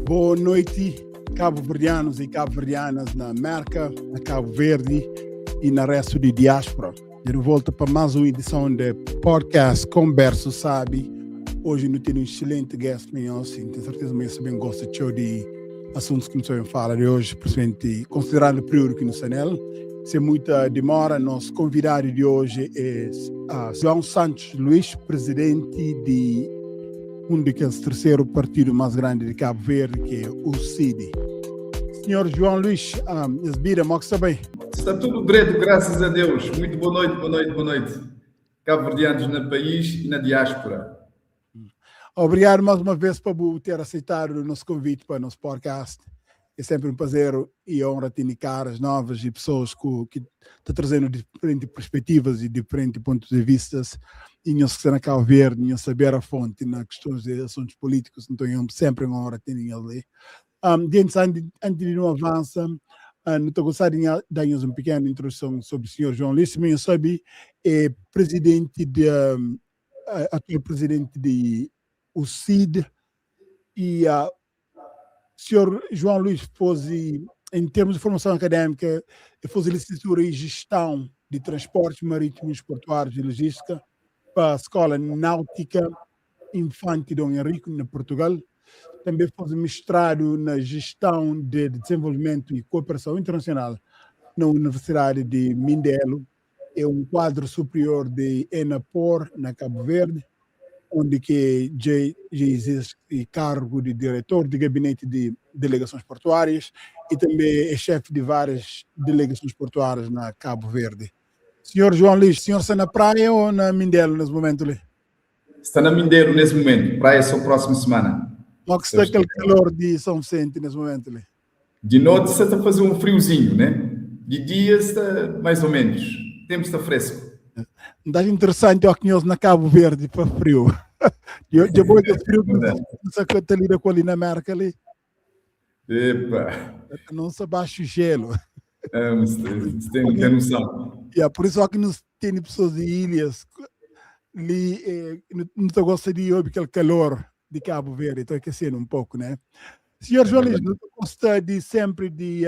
Boa noite, cabo-verdianos e cabo-verdianas na América, na Cabo Verde e na resto de diáspora. De volta para mais uma edição de podcast Converso Sabe. Hoje nós temos um excelente guest, assim, tenho certeza que você bem gosta de assuntos que nós fala de hoje, principalmente considerando o período que nos nele. Sem muita demora, nosso convidado de hoje é João Santos Luís, presidente de um daqueles terceiro partido mais grande de Cabo Verde, que é o CID. Senhor João Luís, um, Esbira, como está bem? Está tudo direito, graças a Deus. Muito boa noite, boa noite, boa noite. Cabo-verdianos no país e na diáspora. Obrigado mais uma vez por ter aceitado o nosso convite para o nosso podcast. É sempre um prazer e honra ter caras novas e pessoas que, que estão trazendo diferentes perspectivas e diferentes pontos de vista. E nós que na Cabo Verde, nós saber a fonte na questões de assuntos políticos, então é sempre uma honra ter ali. Antes, antes de não avança, não estou gostando de dar uma pequena introdução sobre o senhor João Luís, mas eu sabe, é presidente de, atual presidente de o CID e o senhor João Luís fez, em termos de formação académica, fez licenciatura em Gestão de Transportes Marítimos, Portuários e Logística para a Escola Náutica Infante Dom Henrique, na Portugal. Também fez mestrado na Gestão de Desenvolvimento e Cooperação Internacional na Universidade de Mindelo. É um quadro superior de Enapor, na Cabo Verde, onde que já, já existe cargo de diretor de gabinete de delegações portuárias e também é chefe de várias delegações portuárias na Cabo Verde. Senhor João Luís, senhor está na praia ou na Mindelo nesse momento ali? Está na Mindelo nesse momento, praia só próxima semana. Como que está aquele calor de São Vicente nesse momento ali? De noite está a fazer um friozinho, né? De dia está mais ou menos. O tempo está fresco. Não interessante ao que nós na Cabo Verde para frio. Eu já vou ter frio que não sei que lida com ali na América ali. Epa. Não se baixa o gelo. É, você tem, tem noção. Yeah, por isso é que nós temos pessoas de ilhas ali, não gosta de ouvir aquele calor de Cabo Verde, estou aquecendo um pouco, né? Senhor João Luís, não gosta de sempre de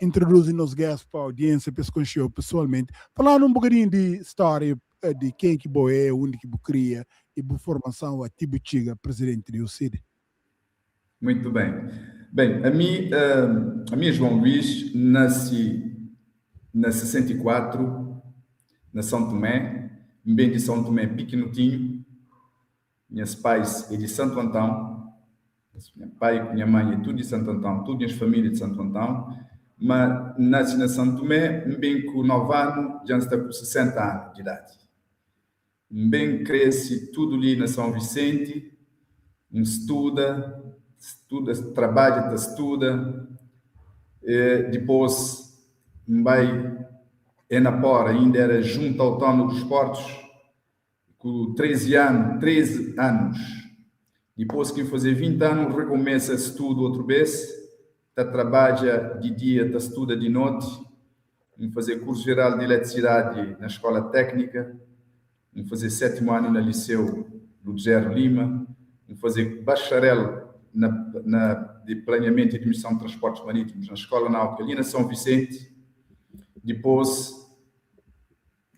introduzir nos guests para a audiência, para se conhecer pessoalmente, falar um bocadinho de história de quem que bo é, onde que bo cria e boa formação a Tibo Chiga, presidente do CID. Muito bem. Bem, a mim, a minha João Luís, nasci na 64, na São Tomé, bem de São Tomé, pequenotinho. Minhas pais é de Santo Antão, meu pai minha mãe é tudo de Santo Antão, tudo minhas famílias de Santo Antão. Mas nasci na São Tomé, bem com 9 anos, já está com 60 anos de idade. Bem cresce tudo ali na São Vicente, estuda, estuda, trabalha, estuda. E depois vai Enapor, ainda era junto ao Autónoma dos Portos, com 13 anos, 13 anos. Depois que fazer 20 anos, recomeça estudo outra vez, tá trabalha de dia, tá estuda de noite, em fazer curso geral de eletricidade na escola técnica, em fazer sétimo ano no Liceu Ludgero Lima, em fazer bacharel na, na, de planeamento e administração de transportes marítimos na Escola Náutica ali na São Vicente. Depois,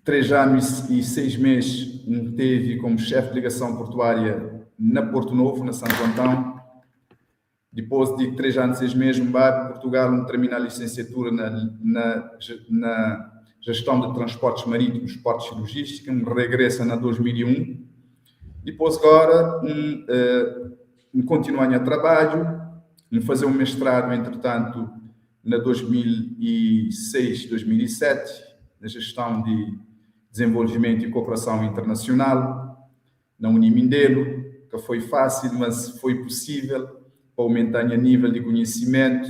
3 anos e 6 meses, teve como chefe de delegação portuária na Porto Novo, na Santo Antão. Depois de 3 anos e 6 meses, vai para Portugal, um termina a licenciatura na gestão de transportes marítimos, portos e logística, um regressa na 2001. Depois agora, um continua a trabalho, um fazer um mestrado, entretanto, na 2006, 2007, na gestão de desenvolvimento e cooperação internacional, na Unimindelo, que foi fácil, mas foi possível para aumentar o nível de conhecimento.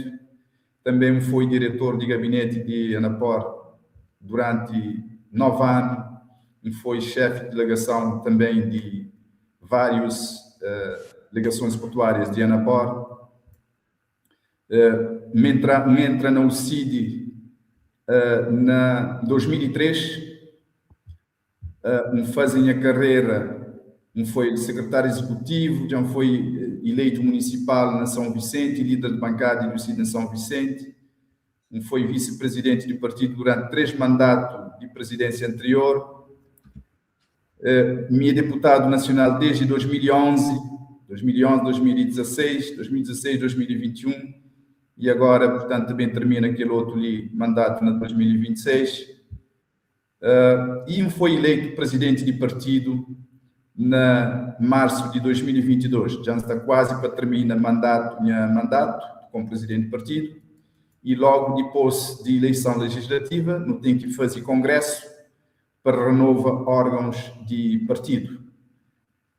Também fui diretor de gabinete de Anapor durante 9 anos e foi chefe de delegação também de várias delegações portuárias de Anapor. Me entra na UCID na 2003, fazem a carreira. Um foi secretário executivo, já foi eleito municipal na São Vicente, líder de bancada do CID na São Vicente. Um foi vice-presidente do partido durante 3 mandatos de presidência anterior. Me é deputado nacional desde 2011, 2011, 2016, 2016, 2021 e agora, portanto, também termina aquele outro ali, mandato na 2026. E foi eleito presidente de partido na março de 2022. Já está quase para terminar mandato, minha mandato como presidente de partido e logo depois de eleição legislativa não tem que fazer congresso para renovar órgãos de partido.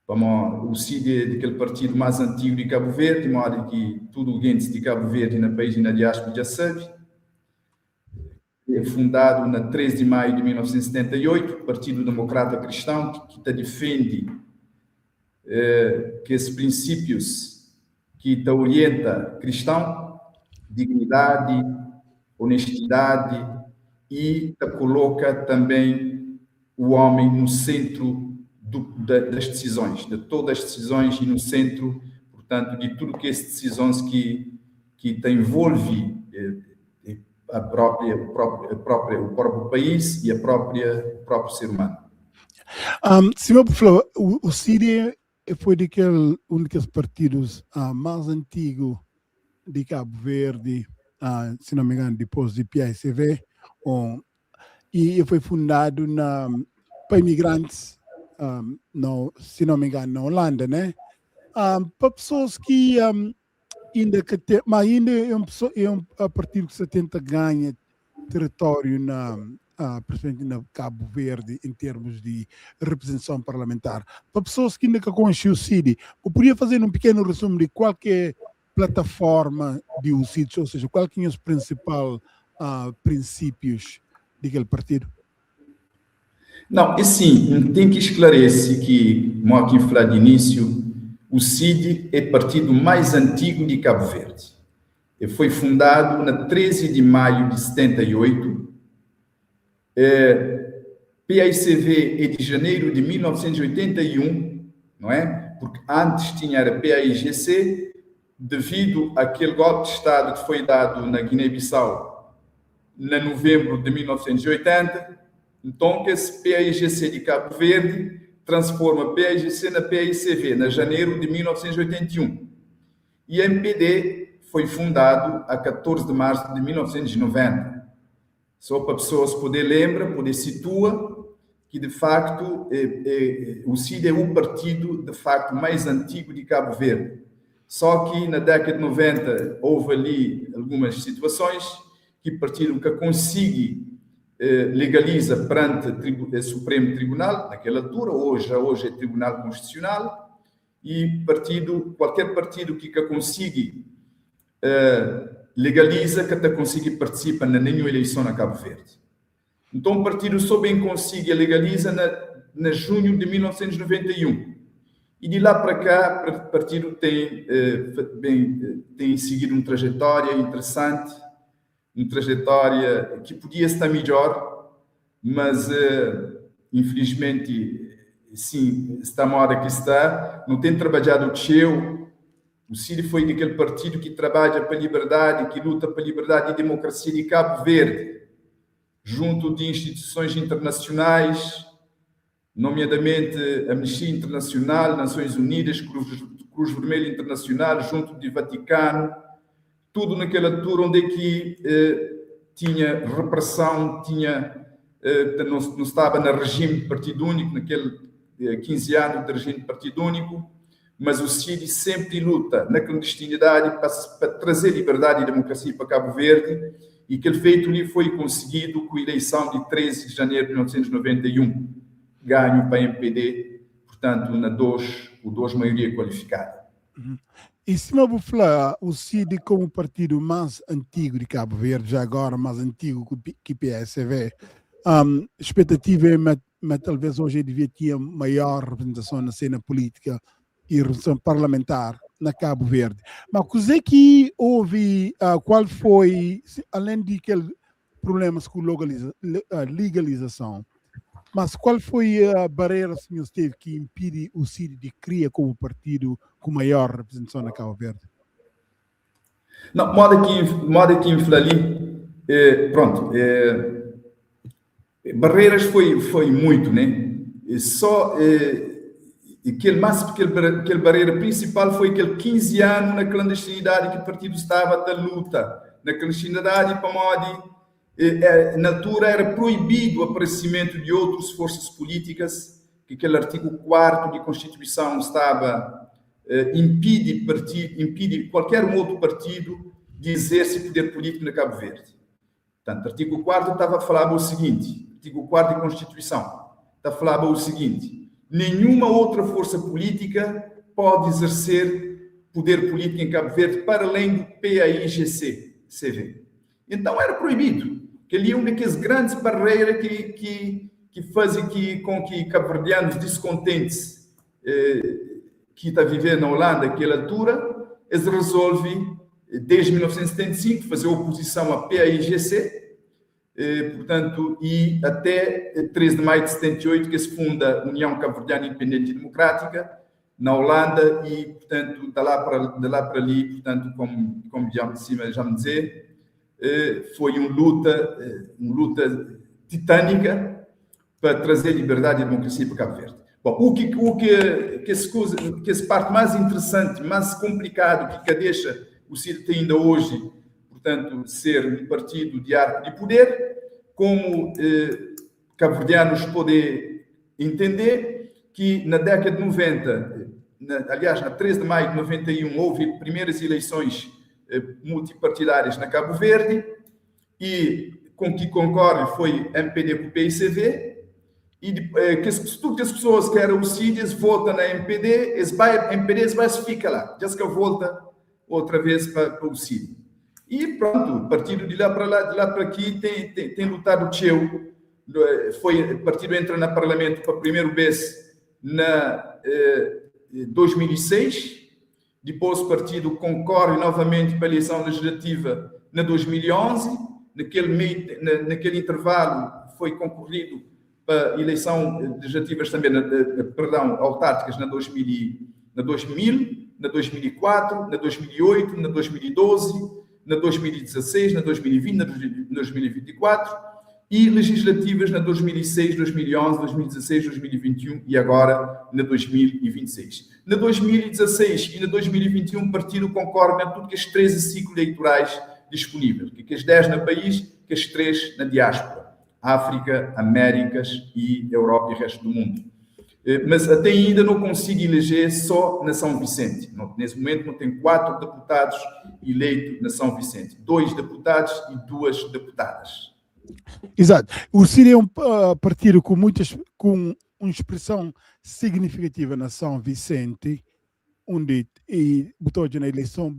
Como o CID é daquele partido mais antigo de Cabo Verde, de modo que tudo o gente de Cabo Verde na país e na diáspora já sabe. É fundado na 3 de maio de 1978, Partido Democrata Cristão, que te defende que esses princípios que te orienta cristão, dignidade, honestidade e te coloca também o homem no centro das decisões, de todas as decisões e no centro, portanto, de tudo que as decisões que te envolve a própria, o próprio, a própria, o próprio país e a própria, o próprio ser humano. Senhor falou, o CID foi daquele, um daqueles partidos mais antigos de Cabo Verde, se não me engano, depois de PAICV, e foi fundado para imigrantes, no, se não me engano, na Holanda, né? Para pessoas que ainda que te, mas ainda é um partido que se tenta ganhar território principalmente na Cabo Verde, em termos de representação parlamentar. Para pessoas que ainda que conhecem o CID, eu podia fazer um pequeno resumo de qualquer plataforma de o CID, ou seja, qual que é os principais princípios daquele partido? Não, e sim, tem que esclarecer que, como aqui falei de início, o CID é o partido mais antigo de Cabo Verde. Ele foi fundado na 13 de maio de 78. PAICV é de janeiro de 1981, não é? Porque antes tinha a PAIGC, devido àquele golpe de Estado que foi dado na Guiné-Bissau em novembro de 1980. Então, que esse PAIGC de Cabo Verde transforma PAIGC na PAICV, em janeiro de 1981. E a MPD foi fundado a 14 de março de 1990. Só para pessoas poder lembrar, poder situar, que de facto o CID é o partido de facto mais antigo de Cabo Verde. Só que na década de 90 houve ali algumas situações que o partido que consegue legaliza perante o Supremo Tribunal, naquela altura, hoje é Tribunal Constitucional, e qualquer partido que consiga legaliza, que até consiga participa na nenhuma eleição na Cabo Verde. Então o partido só bem consiga legaliza na junho de 1991. E de lá para cá, o partido tem seguido uma trajetória interessante, uma trajetória que podia estar melhor, mas infelizmente, sim, está na hora que está, não tem trabalhado o seu. O CID foi daquele partido que trabalha para a liberdade, que luta para a liberdade e democracia de Cabo Verde, junto de instituições internacionais, nomeadamente Amnistia Internacional, Nações Unidas, Cruz Vermelha Internacional, junto de Vaticano, tudo naquela altura onde é que tinha repressão, não estava no regime de partido único, naquele 15 anos de regime de partido único, mas o CID sempre luta na clandestinidade para trazer liberdade e democracia para Cabo Verde, e aquele feito ali foi conseguido com a eleição de 13 de janeiro de 1991, ganho para a MPD, portanto, na dois, o dois maioria qualificada. E se me vou falar, o CID como partido mais antigo de Cabo Verde, já agora mais antigo que o PSV, expectativa é, mas talvez hoje devia ter maior representação na cena política e representação parlamentar na Cabo Verde. Mas o que é que houve, qual foi, além de aquele problemas com legalização, Mas qual foi a barreira, senhor Steve, que impede o CID de criar como partido com maior representação na Cabo Verde? Não, modo que infla ali, pronto, barreiras foi muito, né? Só aquele mais aquele barreira principal foi aquele 15 anos na clandestinidade que o partido estava da luta na clandestinidade para modo na altura era proibido o aparecimento de outras forças políticas, que aquele artigo 4 da Constituição estava impede qualquer um outro partido de exercer poder político na Cabo Verde. Portanto, artigo 4 estava a falar o seguinte, artigo 4 da Constituição, está a falar o seguinte: nenhuma outra força política pode exercer poder político em Cabo Verde para além do PAIGC-CV. Então era proibido. Que ali é uma daquelas grandes barreiras que fazem com que cabo-verdianos descontentes que está vivendo na Holanda naquela altura, eles resolvem, desde 1975, fazer oposição à PAIGC, portanto, e até 3 de maio de 78, que se funda a União Cabo-Verdiana Independente e Democrática, na Holanda, e, portanto, de lá para ali, portanto, como já de cima já me dizer, foi uma luta titânica para trazer liberdade e democracia para Cabo Verde. Bom, o que esse coisa, que esse parte mais interessante, mais complicado, que deixa o CID ainda hoje, portanto, ser um partido de arco de poder, como cabo-verdianos podem entender que na década de 90, aliás, na 3 de maio de 91, houve primeiras eleições multipartidárias na Cabo Verde e com que concorre foi MPD com o PICV, e que tudo que as pessoas que eram o CIDES votam na MPD, eles vai, MPD eles vai fica lá, já que volta outra vez para o CID. E pronto, o partido de lá para lá, de lá para aqui tem lutado tcheu. Foi, o partido entra no parlamento para a primeira vez na 2006, depois o partido concorre novamente para a eleição legislativa na 2011, naquele intervalo foi concorrido para eleição legislativas também, perdão, autárquicas na 2000, na 2004, na 2008, na 2012, na 2016, na 2020, na 2024 e legislativas na 2006, 2011, 2016, 2021 e agora na 2026. Na 2016 e na 2021 o partido concorre na tudo que as 13 ciclos eleitorais disponíveis, que as 10 no país, que as 3 na diáspora. África, Américas e Europa e resto do mundo. Mas até ainda não consigo eleger só na São Vicente. Nesse momento não tem quatro deputados eleitos na São Vicente. Dois deputados e duas deputadas. Exato. O CID é um partido com uma expressão significativa na São Vicente, onde e botou na eleição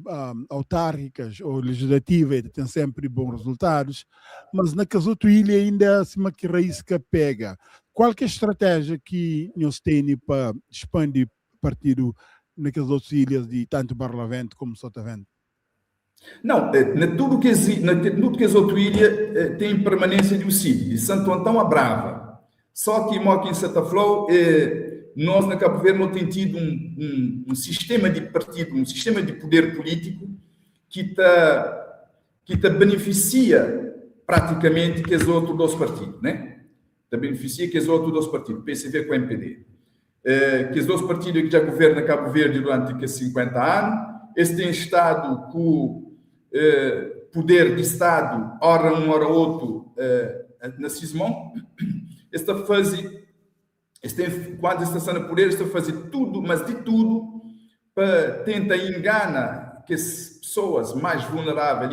autárquicas ou legislativa tem sempre bons resultados, mas na outra ilha ainda acima que raiz que pega. Qual que é a estratégia que nós temos para expandir partido naquelas outras ilhas de tanto Barlavento como Sotavento? Não, na tudo que as outras ilhas tem permanência de CID, de Santo Antão a Brava. Só que aqui em Santa Flor, nós na Cabo Verde não temos tido um sistema de partido, um sistema de poder político que te beneficia praticamente que os outros dois partidos, né? Te beneficia que os outros dois partidos, PCV com o MPD. Que os dois partidos que já governam Cabo Verde durante 50 anos, eles têm estado com poder de Estado, ora um, ora outro, na cismão. Esta fase, este, quando está no poder, está a fazer tudo, mas de tudo, para tentar enganar que as pessoas mais vulneráveis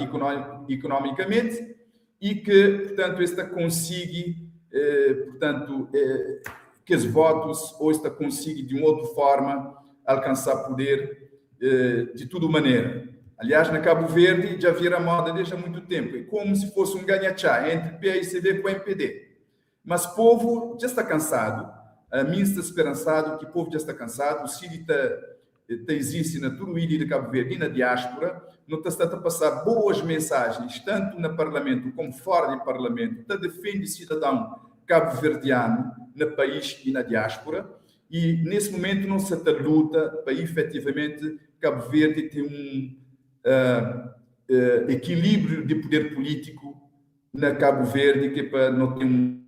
economicamente e que, portanto, esta consiga, portanto, que os votos ou esta consiga de uma outra forma alcançar poder de toda maneira. Aliás, na Cabo Verde já vira moda desde há muito tempo, é como se fosse um ganha-chá entre PAICV com MPD. Mas o povo já está cansado, a mim está esperançado que o povo já está cansado, o CID está, existe na toda ilha de Cabo Verde e na diáspora, não está a passar boas mensagens, tanto no Parlamento como fora do Parlamento, está defende cidadão cabo-verdiano na país e na diáspora e nesse momento não se está luta para efetivamente Cabo Verde ter um equilíbrio de poder político na Cabo Verde, que é para não ter um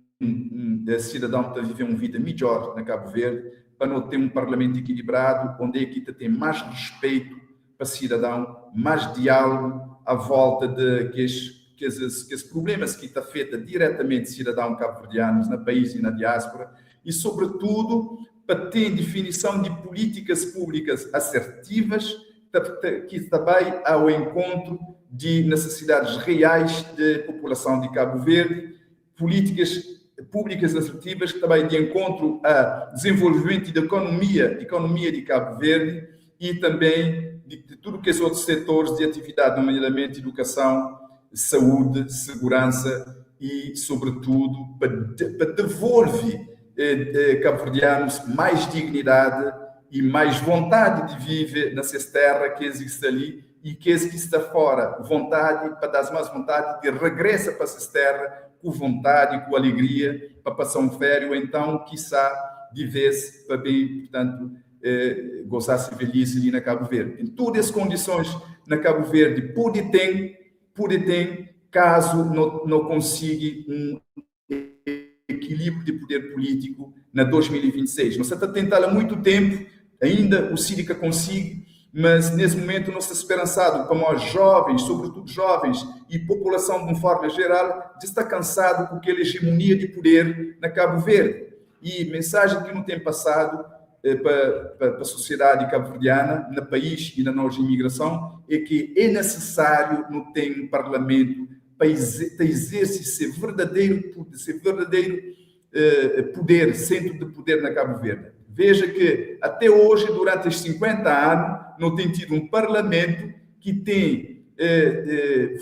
cidadão que está a viver uma vida melhor na Cabo Verde, para não ter um parlamento equilibrado, onde é que tem mais respeito para cidadão, mais diálogo à volta de que esses problemas que afeta diretamente cidadão cabo-verdianos no país e na diáspora, e sobretudo para ter definição de políticas públicas assertivas que também ao encontro de necessidades reais da população de Cabo Verde, políticas públicas assertivas que também de encontro a desenvolvimento da economia de Cabo Verde e também de tudo que é outros setores de atividade, nomeadamente educação, saúde, segurança e, sobretudo, para devolver cabo-verdianos mais dignidade e mais vontade de viver nessa terra que existe ali e que que está fora, vontade, para dar mais vontade de regressa para essa terra com vontade, com alegria, para passar um fério, ou então, quiçá, de vez, para bem, portanto, gozar-se velhice ali na Cabo Verde. Em todas as condições na Cabo Verde, pode ter, caso não consiga um equilíbrio de poder político na 2026. Não se está a tentar há muito tempo, ainda o Sírica consegue, mas nesse momento não se esperançado, como os jovens, sobretudo jovens e população de uma forma geral, está cansado com aquela hegemonia de poder na Cabo Verde. E mensagem que não tem passado para a sociedade cabo-verdiana, no país e na nossa imigração, é que é necessário não ter um parlamento para exercer esse verdadeiro poder, centro de poder na Cabo Verde. Veja que até hoje, durante estes 50 anos, não tem tido um parlamento que tem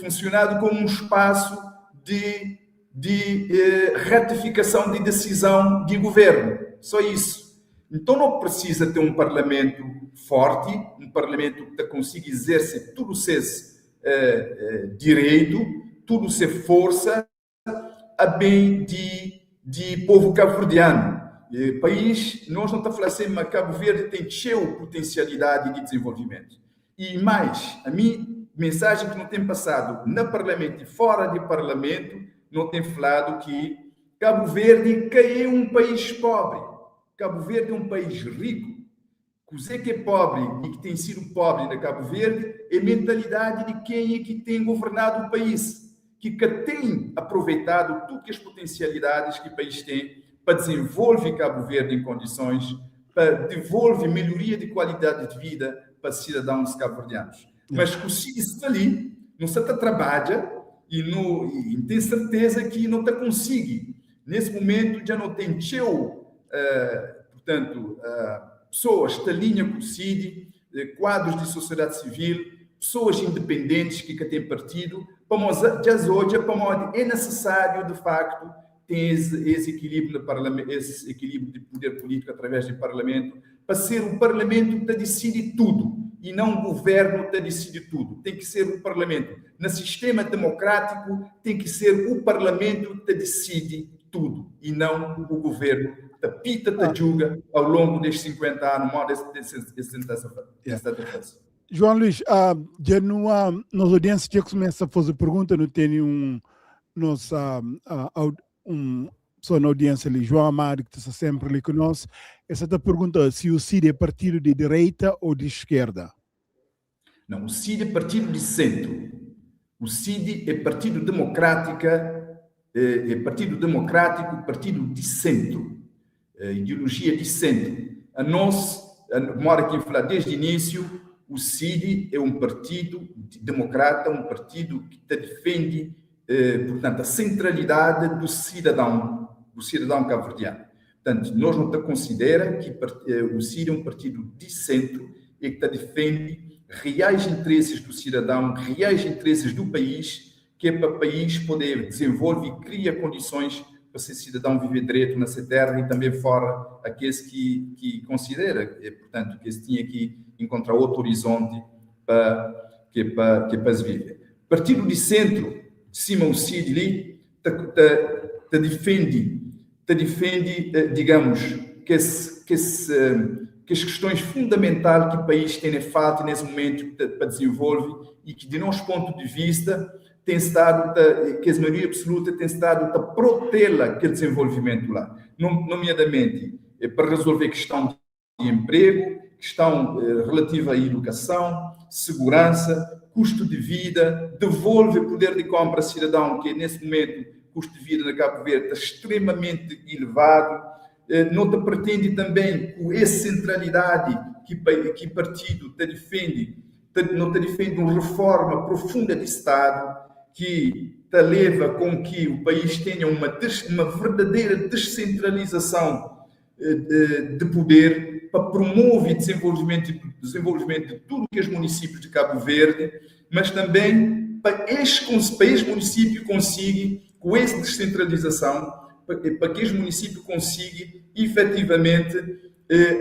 funcionado como um espaço de ratificação de decisão de governo. Só isso. Então não precisa ter um parlamento forte, um parlamento que consiga exercer tudo o seu direito, tudo o seu força, a bem de povo cabo-verdiano. País, nós não estamos a falar assim, mas Cabo Verde tem cheio potencialidade de desenvolvimento. E mais, a minha mensagem que não tem passado no parlamento e fora do parlamento, não tem falado que Cabo Verde é um país pobre. Cabo Verde é um país rico. O Zé que é pobre e que tem sido pobre na Cabo Verde é a mentalidade de quem é que tem governado o país, que tem aproveitado tudo que as potencialidades que o país tem para desenvolver Cabo Verde em condições, para devolver melhoria de qualidade de vida para cidadãos cabo-verdianos. Mas o CID está ali, não se está trabalha e, não, e tem certeza que não está conseguindo. Nesse momento já não tem seu, portanto, pessoas da linha com o CID, quadros de sociedade civil, pessoas independentes que têm partido, para mostrar, já hoje, para mostrar, é necessário, de facto, ter esse equilíbrio no parlamento, esse equilíbrio de poder político através do parlamento, para ser o parlamento que decide tudo e não o governo que decide tudo. Tem que ser o parlamento. No sistema democrático, tem que ser o parlamento que decide tudo e não o governo. Tapita, te julga ao longo destes 50 anos, modo desse fase. João Luís, já no, nossa audiência já começa a fazer pergunta, não tem um nossa, um pessoa na audiência ali, João Amado, que está sempre ali conosco. Essa pergunta se o CID é partido de direita ou de esquerda? Não, o CID é partido de centro. O CID é partido democrática, é partido democrático, partido de centro, é ideologia de centro. A nós, a, mora aqui em falar desde o início, o CID é um partido democrata, um partido que te defende, portanto, a centralidade do cidadão cabo-verdiano. Portanto, nós não te considera que o CID é um partido de centro e que te defende reais interesses do cidadão, reais interesses do país, que é para o país poder desenvolver e criar condições para ser cidadão viver direito nessa terra e também fora aqueles que considera, portanto, que se tinha que encontrar outro horizonte que é para se viver. Partido de centro, de cima o CID ali, te defende ta difende, digamos, kes kes kes questões fundamental ki país tene falta nes momentu pa desenvolve e ki di nos pontu di vista ten stadu ta kes maioria absoluta ten stadu ta protela kel desenvolvimentu la, nomeadamenti pa resolve questão di empregu, questão relativa a educação, segurança, custo di vida, devolve poder di compra cidadão ki nesse momentu custo di vida na Cabo Verde ta extremamenti elevadu. No ta pretende também ku es centralidadi ki ki partidu ta difende, no ta difende un reforma profunda di Stadu ki ta leva com ki o país tenha uma uma verdadeira descentralização de poder pa promove desenvolvimento desenvolvimento de tudo kes municípios de Cabo Verde, mas também pa es pa es município consigui ku es descentralização pa ki es município consigui efetivamente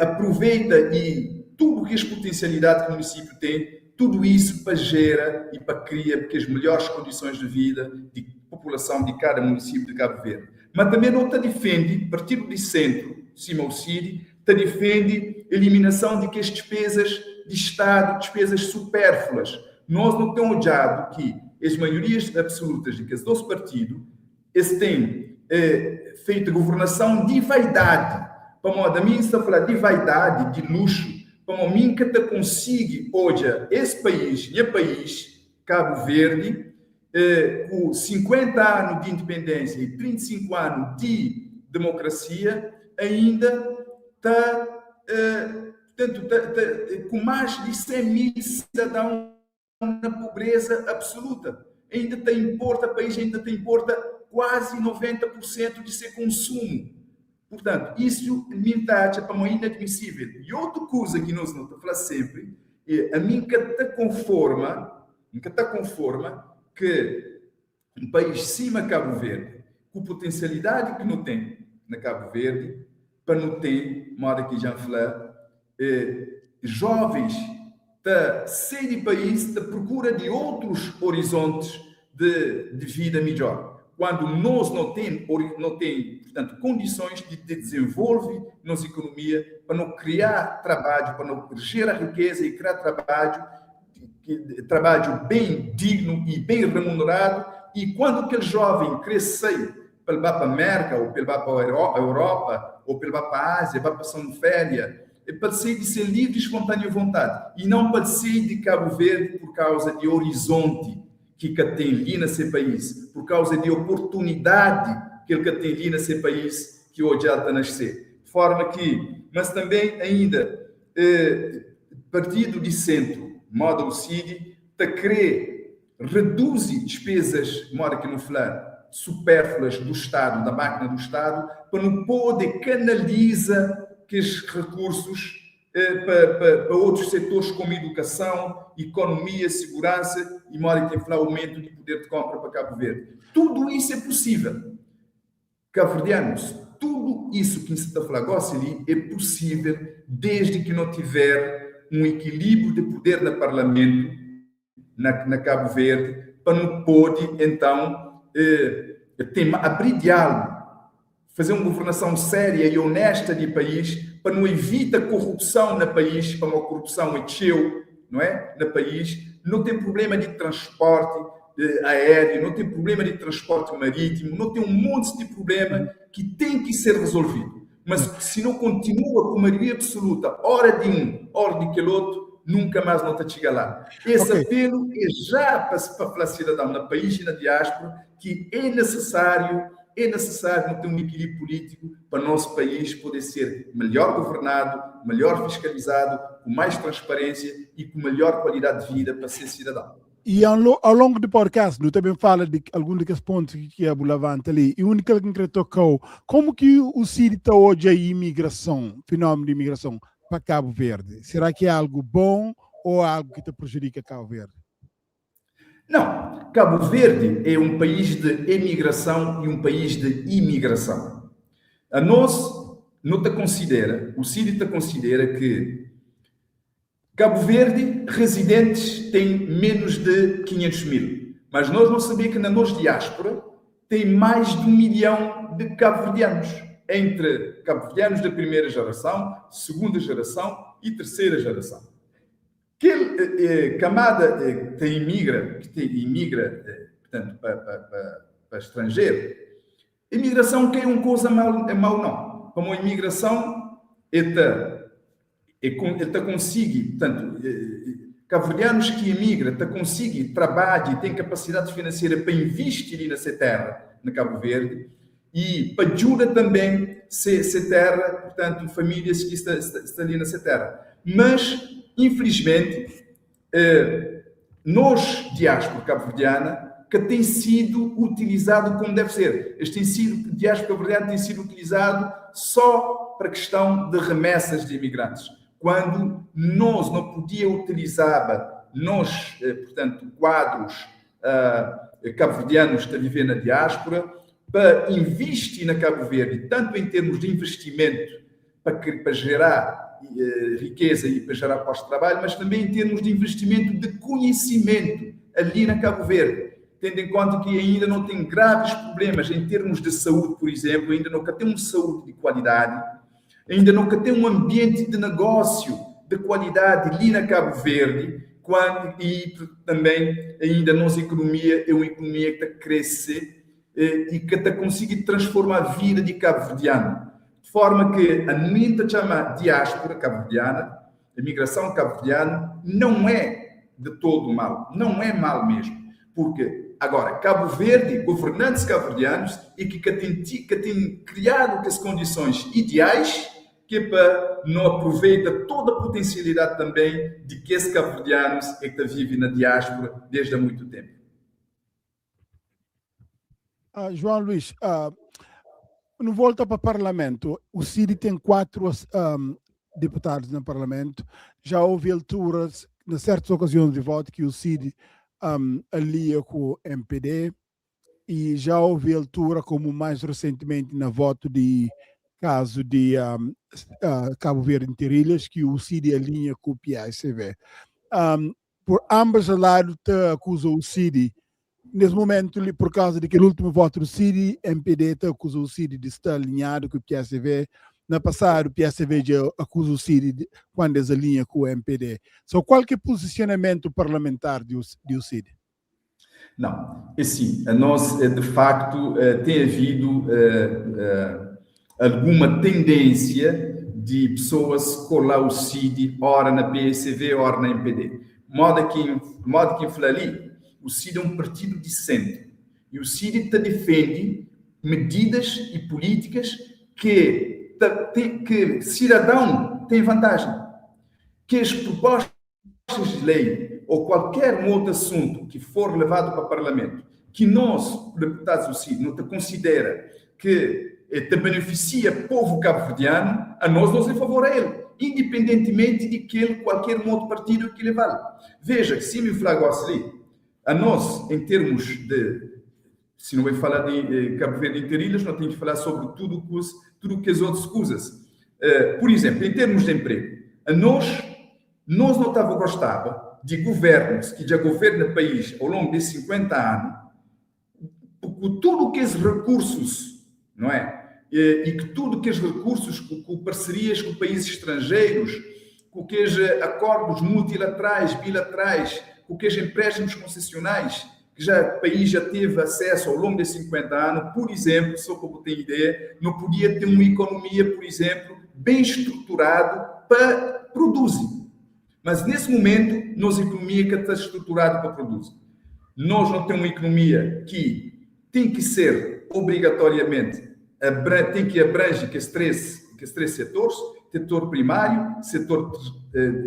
aproveita e tudo kes potencialidade ki município tem, tudo isso pa gera e pa cria kes melhores condições de vida di população di cada município de Cabo Verde. Ma tanbe no ta difende, Partidu di Sentru, sima o CID, ta difende eliminason di kes dispezas di Stadu, dispezas supérfluas. Nos no ten odjadu ki es maiorias absolutas di kes dos partidu, es ten feitu governason di vaidadi. Pamodi ami N sta fla di vaidadi, di luxu, pamodi mi N ka ta konsigi odja es país, nha país, Kabu Verdi, ku 50 anu di indipendénsia i 35 anu di demokrasia, ainda ta, purtantu, ta, ta, ku más di 100 mil sidadãu na pobreza absoluta, ainda ta inporta, país ainda ta inporta kuazi 90 pur sentu di se konsumu. Purtantu, isu mi N ta atxa pamodi inadmisível. I otu kuza ki nos nu ta fla sénpri é, ami N ka ta konforma, N ka ta konforma ke un país sima Kabu Verdi, ku potensialidadi ki nu ten na Kabu Verdi, pa nu ten, moda ki dja N fla, jovens ta sai di país ta prokura di otrus orizontis di di vida midjor, kuandu nos no ten no ten, purtantu, kondisons di di dizenvolve nos ikonomia pa no kriá trabadju, pa no jera rikeza i kriá trabadju, trabadju ben dignu i ben remuneradu. I kuandu kel joven kre sai pa el ba pa Merka o pa el ba pa Europa o pa el ba pa Azia, ba pasa un féria, é pa el sai di se livre i espontânea vontadi i nau pa el sai di Kabu Verdi pur kauza di orizonti ki ka ten li na se país, pur kauza di oportunidadi ki el ka ten li na se país ki odja el ta nasce. Forma ki, mas tanben ainda, Partidu di Sentru, moda o CID, ta kre reduzi dispezas, moda ki nu fla, supérfluas do Stadu, da mákina do Stadu, pa nu pode kanaliza kes rekursus pa otus setores komu idukason, ikonomia, siguransa i, moda ki N fla, aumentu di puder di konpra pa Kabu Verdi. Tudu isu é pusível. Kabuverdianus, tudu isu ki N sta ta fla gosi li é pusível desdi ki no tiver un ekilíbriu di puder na Parlamentu na na Kabu Verdi pa nu pode entãu ten abri diálugu, faze un governasãu séria i onesta di país pa nu evita korrupsãu na país, pamodi korrupsãu é txeu, não é, na país. No ten prublema di transporti aéreo, no ten prublema di transporti marítimo, no ten un monti di prublema ki ten ki ser resolvidu. Mas si no kontinua ku maioria absoluta, ora di un, ora di kel otu, nunka mas no ta txiga la. Es apelu é ja pa fla sidadãu na país i na diáspora ki é nesesáriu é nesesáriu no ten un ekilíbriu polítiku pa nos país pode ser melhor governadu, melhor fiskalizadu, ku mais transparênsia i ku melhor kualidadi di vida pa ses sidadãu. I ao longu di podcast nu ta ben fala di algun di kes pontu ki abu lavanta li. I un di kel ki N kre toka-u, komu ki u CID ta odja imigrason, finómenu di imigrason pa Kabu Verdi? Será ki é algu bon ou algu ki ta prejudika Kabu Verdi? Não, Kabu Verdi é un país di emigrason i un país di imigrason. Anos nu ta konsidera, u CID ta konsidera ki Kabu Verdi rezidentis ten menus di 500 mil, mas nos nu sabia ki na nos diáspora ten mais di 1 milhão di kabuverdianus. entre cabo-verdianos da primeira geração, segunda geração e terceira geração. Kel camada que ta imigra, que ta imigra, portanto, pa, pa, pa, pa estrangeiro, imigração ka é um coisa mau, é mau não. Pamo imigração é ta, é, el ta konsigi, portanto, cabo-verdianos ki imigra ta konsigi trabadja e ten kapasidadi finanseira pa invisti li na se terra, na Cabo Verde, e pa djuda tanben se se terra, portanto, famílias ki sta sta li na se terra. Mas, infelizmenti, nos diáspora cabo-verdiana ka ten sidu utilizadu como deve ser. Es ten sidu, diáspora cabo-verdiana ten sidu utilizadu só para questão de remessas de imigrantes, quando nos não podia utilizaba nos, portanto, quadros cabo-verdianos que vivem na diáspora para investir na Cabo Verde, tanto em termos de investimento para, para gerar riqueza e para gerar postos de trabalho, mas também em termos de investimento de conhecimento ali na Cabo Verde, tendo em conta que ainda não tem graves problemas em termos de saúde, por exemplo, ainda não tem uma saúde de qualidade, ainda nunca tem um ambiente de negócio de qualidade ali na Cabo Verde, quando, e também ainda a nossa economia é uma economia que está a crescer e que está a conseguir transformar a vida de cabo-verdiano. De forma que a minha chama diáspora cabo-verdiana, a migração cabo-verdiana, não é de todo mal, não é mal mesmo. Porque, agora, Cabo Verde, governantes cabo-verdianos, e que, que, tem, que tem criado as condições ideais que é para não aproveita toda a potencialidade também de que esses cabo-verdianos é que vivem na diáspora desde há muito tempo. João Luís, no volta para o Parlamento, o CID tem 4 deputados no Parlamento. Já houve alturas, em certas ocasiões de voto, que o CID alia com o MPD e já houve altura, como mais recentemente na voto de caso de Cabo Verde Interilhas, que o CID alinha com o PICV. Por ambos os lados te acusa o CID. Nesse momento, por causa daquele último voto do CID, MPD te acusa o CID de estar alinhado com o PSV. Na passado, o PSV já acusa o CID de, quando eles alinham com o MPD. So, qual que é o posicionamento parlamentar de o CID? Não, é assim, a nós, de facto, tem havido alguma tendência de pessoas colar o CID, ora na PSV, ora na MPD. Modo que ali, o CID é um partido de centro. E o CID te defende medidas e políticas que, que cidadão tem vantagem. Que as propostas de lei ou qualquer um outro assunto que for levado para o Parlamento, que nós, deputados do CID, não te considera que te beneficia povo cabo-verdiano, a nós nós é favor a ele, independentemente de que ele, qualquer um outro partido que levar. Veja, se me falar ali, a nós, em termos de se não vai falar de Cabo Verde Interilhas, não tem que falar sobre tudo que as outras coisas. Por exemplo, em termos de emprego, a nós não estava gostava de governos que já governam o país ao longo de 50 anos, com tudo que esses recursos, não é? E que tudo que os recursos, com parcerias com países estrangeiros, com que os acordos multilaterais, bilaterais, com que os empréstimos concessionais, que já o país já teve acesso ao longo de 50 anos, por exemplo, só para ter ideia, não podia ter uma economia, por exemplo, bem estruturada para produzir. Mas nesse momento, nossa economia que está estruturada para produzir. Nós não temos uma economia que tem que ser obrigatoriamente, tem que abranger que esses três setores, setor primário, setor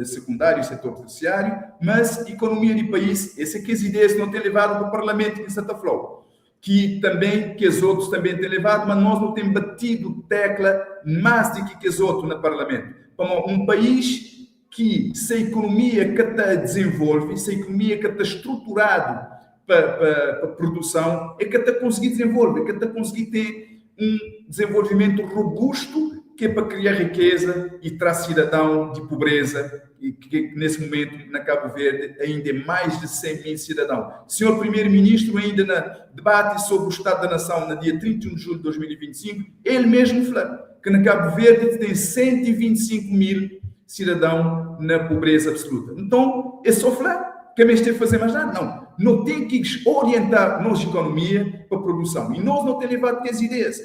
secundário e setor terciário, mas economia de país, esse é que as ideias não têm levado para o Parlamento em Santa Flor, que também, que os outros também têm levado, mas nós não temos batido tecla mais do que os outros no Parlamento. Como um país que, se a economia que te desenvolve, se a economia que está estruturado para, produção, é que te conseguir desenvolver, é que te conseguir ter um desenvolvimento robusto. que é para criar riqueza e traz cidadão de pobreza, e que nesse momento na Cabo Verde ainda é mais de 100 mil cidadãos. Senhor Primeiro-Ministro, ainda na debate sobre o Estado da Nação, no dia 31 de julho de 2025, ele mesmo falou que na Cabo Verde tem 125 mil cidadãos na pobreza absoluta. Então, é só falar que a mês tem que fazer mais nada? Não. Não tem que orientar nossa economia para a produção. E nós não temos levado as ideias.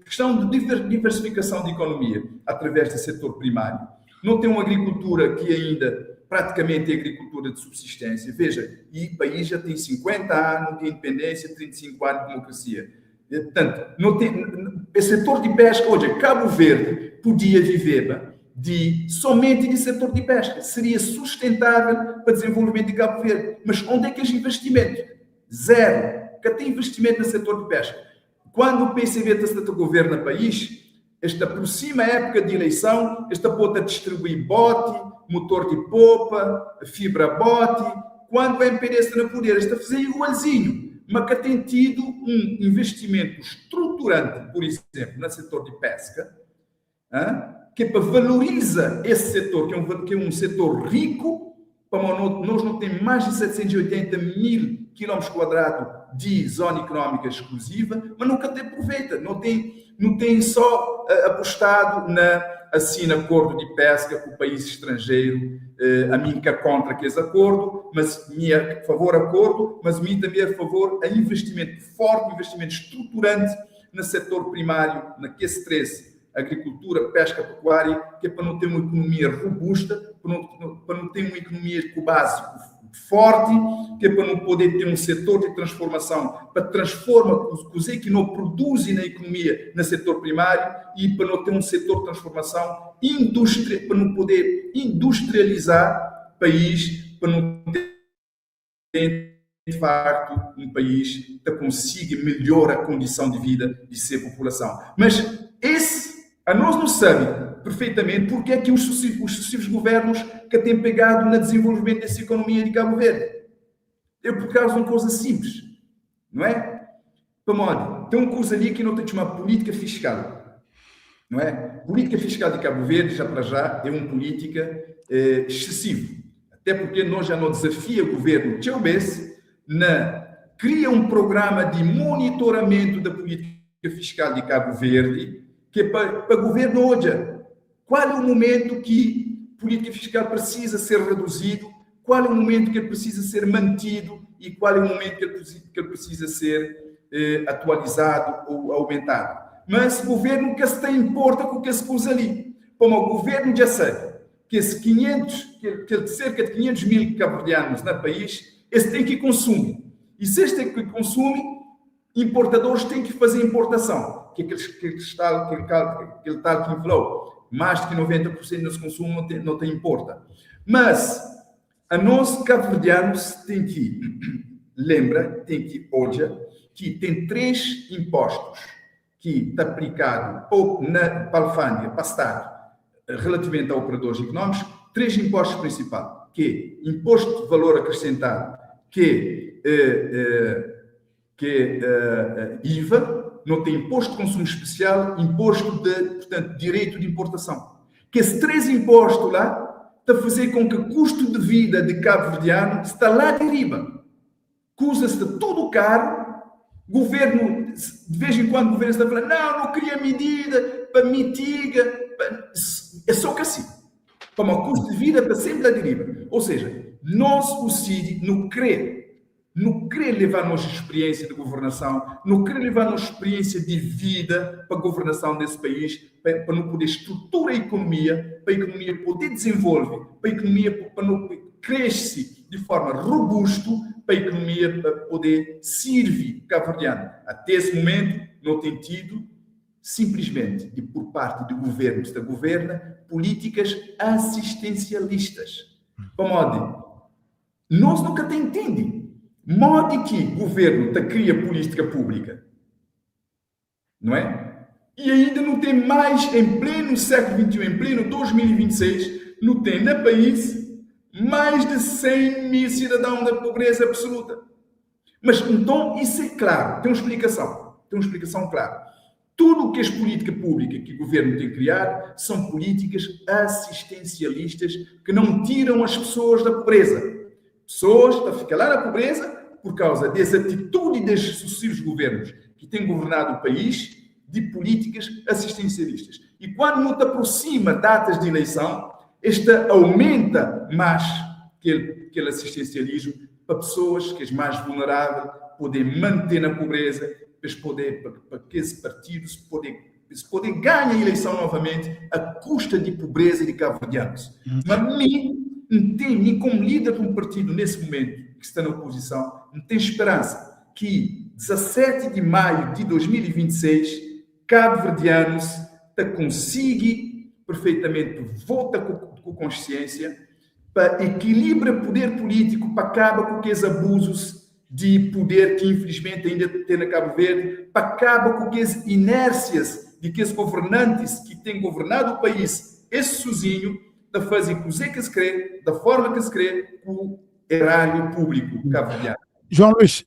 Questão de diversificação da economia através do setor primário. Não tem uma agricultura que ainda praticamente é agricultura de subsistência. Veja, e o país já tem 50 anos de independência, 35 anos de democracia. Portanto, não tem, o setor de pesca, hoje, Cabo Verde podia viver de somente de setor de pesca. Seria sustentável para desenvolvimento de Cabo Verde. Mas onde é que é investimento? Zero. Que tem investimento no setor de pesca. Quando o PCV está a governo no país, esta aproxima a época de eleição, esta pode distribuir bote, motor de popa, fibra bote. Quando o MPD está no poder, está a fazer igualzinho, mas que tem tido um investimento estruturante, por exemplo, no setor de pesca, que é para valoriza esse setor, que é um setor rico, para nós não temos mais de 780 mil quilómetros quadrados de zona económica exclusiva, mas nunca tem aproveita, não tem só apostado na assina acordo de pesca com o país estrangeiro, a mim que é contra aquele acordo, mas me a favor acordo, mas mim também a favor a investimento forte, investimento estruturante no setor primário, na QS3, agricultura, pesca, pecuária, que é para não ter uma economia robusta, para não ter uma economia com base forte, que é para não poder ter um setor de transformação, para transforma o que não produz na economia no setor primário e para não ter um setor de transformação indústria, para não poder industrializar país, para não ter de facto um país que consiga melhorar a condição de vida de sua população. Mas esse, a nós não sabe perfeitamente porque é que os sucessivos governos que têm pegado no desenvolvimento dessa economia de Cabo Verde. É por causa de uma coisa simples, não é? Para tem uma coisa ali que não tem uma política fiscal, não é? Política fiscal de Cabo Verde, já para já, é uma política excessiva. Até porque nós já não desafia o governo Tchelbes na cria um programa de monitoramento da política fiscal de Cabo Verde, que é para o governo hoje. Qual é o momento que política fiscal precisa ser reduzido, qual é o momento que ele precisa ser mantido e qual é o momento que ele precisa ser atualizado ou aumentado. Mas o governo que se tem importa com o que se pôs ali. Como o governo já sabe que esse 500, que cerca de 500 mil cabo-verdianos no país, esse tem que consumir. E se este tem que consumir, importadores têm que fazer importação, que aquele tal que inflou. Mais de 90% do nosso consumo não tem importa. Mas a nós cabo-verdianos tem que lembra, tem que olhar que tem 3 impostos que está aplicado ou na alfândega, para Estado, relativamente a operadores económicos, 3 impostos principais, que é imposto de valor acrescentado, que é IVA, não tem imposto de consumo especial, imposto de, portanto, direito de importação. Que esses 3 impostos lá está a fazer com que o custo de vida de cabo-verdiano está lá de riba. Custa-se de tudo caro. Governo, de vez em quando o governo está a falar, não cria medida para mitiga, para... é só que assim. Toma o custo de vida para sempre lá de riba. Ou seja, nós, o CID, não quer levar nossa experiência de governação, não quer levar nossa experiência de vida para a governação desse país, para não poder estruturar a economia, para a economia poder desenvolver, para a economia para não crescer de forma robusta, para a economia para poder servir cabo-verdiano. Até esse momento, não tem tido, simplesmente, e por parte do governo que está governa, políticas assistencialistas. Como nós nunca te entendemos. Modo que o governo te cria política pública, não é? E ainda não tem mais, em pleno século XXI, em pleno 2026, não tem no país mais de 100 mil cidadãos da pobreza absoluta. Mas então isso é claro, tem uma explicação clara. Tudo o que as política pública que o governo tem criado são políticas assistencialistas que não tiram as pessoas da pobreza. Pessoas estão a ficar lá na pobreza por causa dessa atitude dos sucessivos governos que têm governado o país de políticas assistencialistas. E quando não te aproxima datas de eleição, esta aumenta mais aquele, aquele assistencialismo para pessoas que as mais vulneráveis poderem manter na pobreza, para, poder, para, para que esses partidos poderem poder ganhar a eleição novamente à custa de pobreza de cabo-verdianos. Mas mim, não tem, mim como líder de um partido nesse momento, que está na oposição, não tem esperança que 17 de maio de 2026, cabo-verdianos te consiga perfeitamente vota com, com consciência para equilibrar o poder político, para acabar com aqueles abusos de poder que infelizmente ainda tem na Cabo Verde, para acabar com aquelas inércias de que os governantes que têm governado o país, esse sozinho, da fazer o que se crê, da forma que se crê, com o erário público cabo-verdiano. João Luís,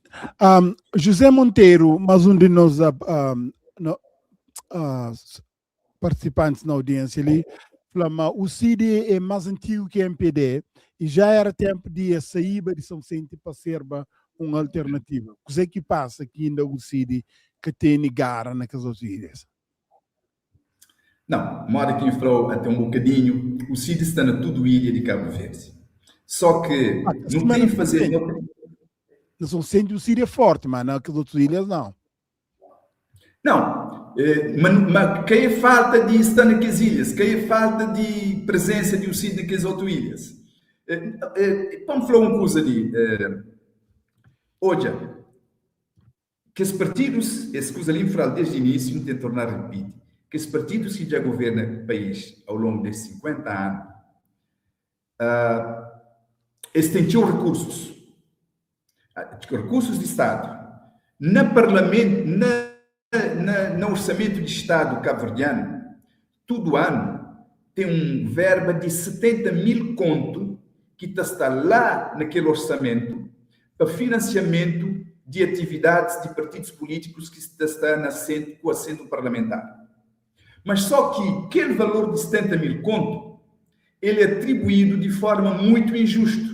José Monteiro, mais um de nós no, participantes na audiência ali, falou, o CID é mais antigo que o MPD e já era tempo de sair de São Vicente para ser uma alternativa. O que é que passa que ainda o CID que tem garra naquelas outras ilhas? Não, modo que falou até um bocadinho, o CID está na tudo ilha de Cabo Verde. Só que não tem que fazer. Não, na São Vicente o CID é forte, mas naquelas outras ilhas não. Não, mas, mas que é falta de estar naquelas ilhas, que é falta de presença de o CID naquelas outras ilhas. Vamos falar uma coisa ali. Olha, que os partidos, esse coisa ali fala desde o início, não tem tornar a repetir, que os partidos que já governam o país ao longo desses 50 anos, eles têm tido recursos, recursos de Estado. Na parlamento, na, na, no orçamento de Estado cabo-verdiano, todo ano tem um verba de 70 mil conto que está lá naquele orçamento para financiamento de atividades de partidos políticos que está na assento, com assento parlamentar. Mas só que aquele valor de 70 mil conto, ele é atribuído de forma muito injusta.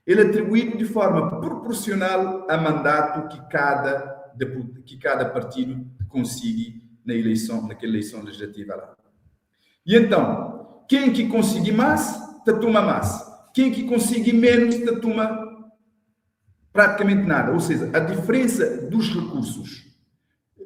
Ele é atribuído de forma proporcional a mandato que cada partido consiga na eleição, naquela eleição legislativa lá. E então, quem que conseguir mais, te toma mais. Quem que conseguir menos, te toma praticamente nada. Ou seja, a diferença dos recursos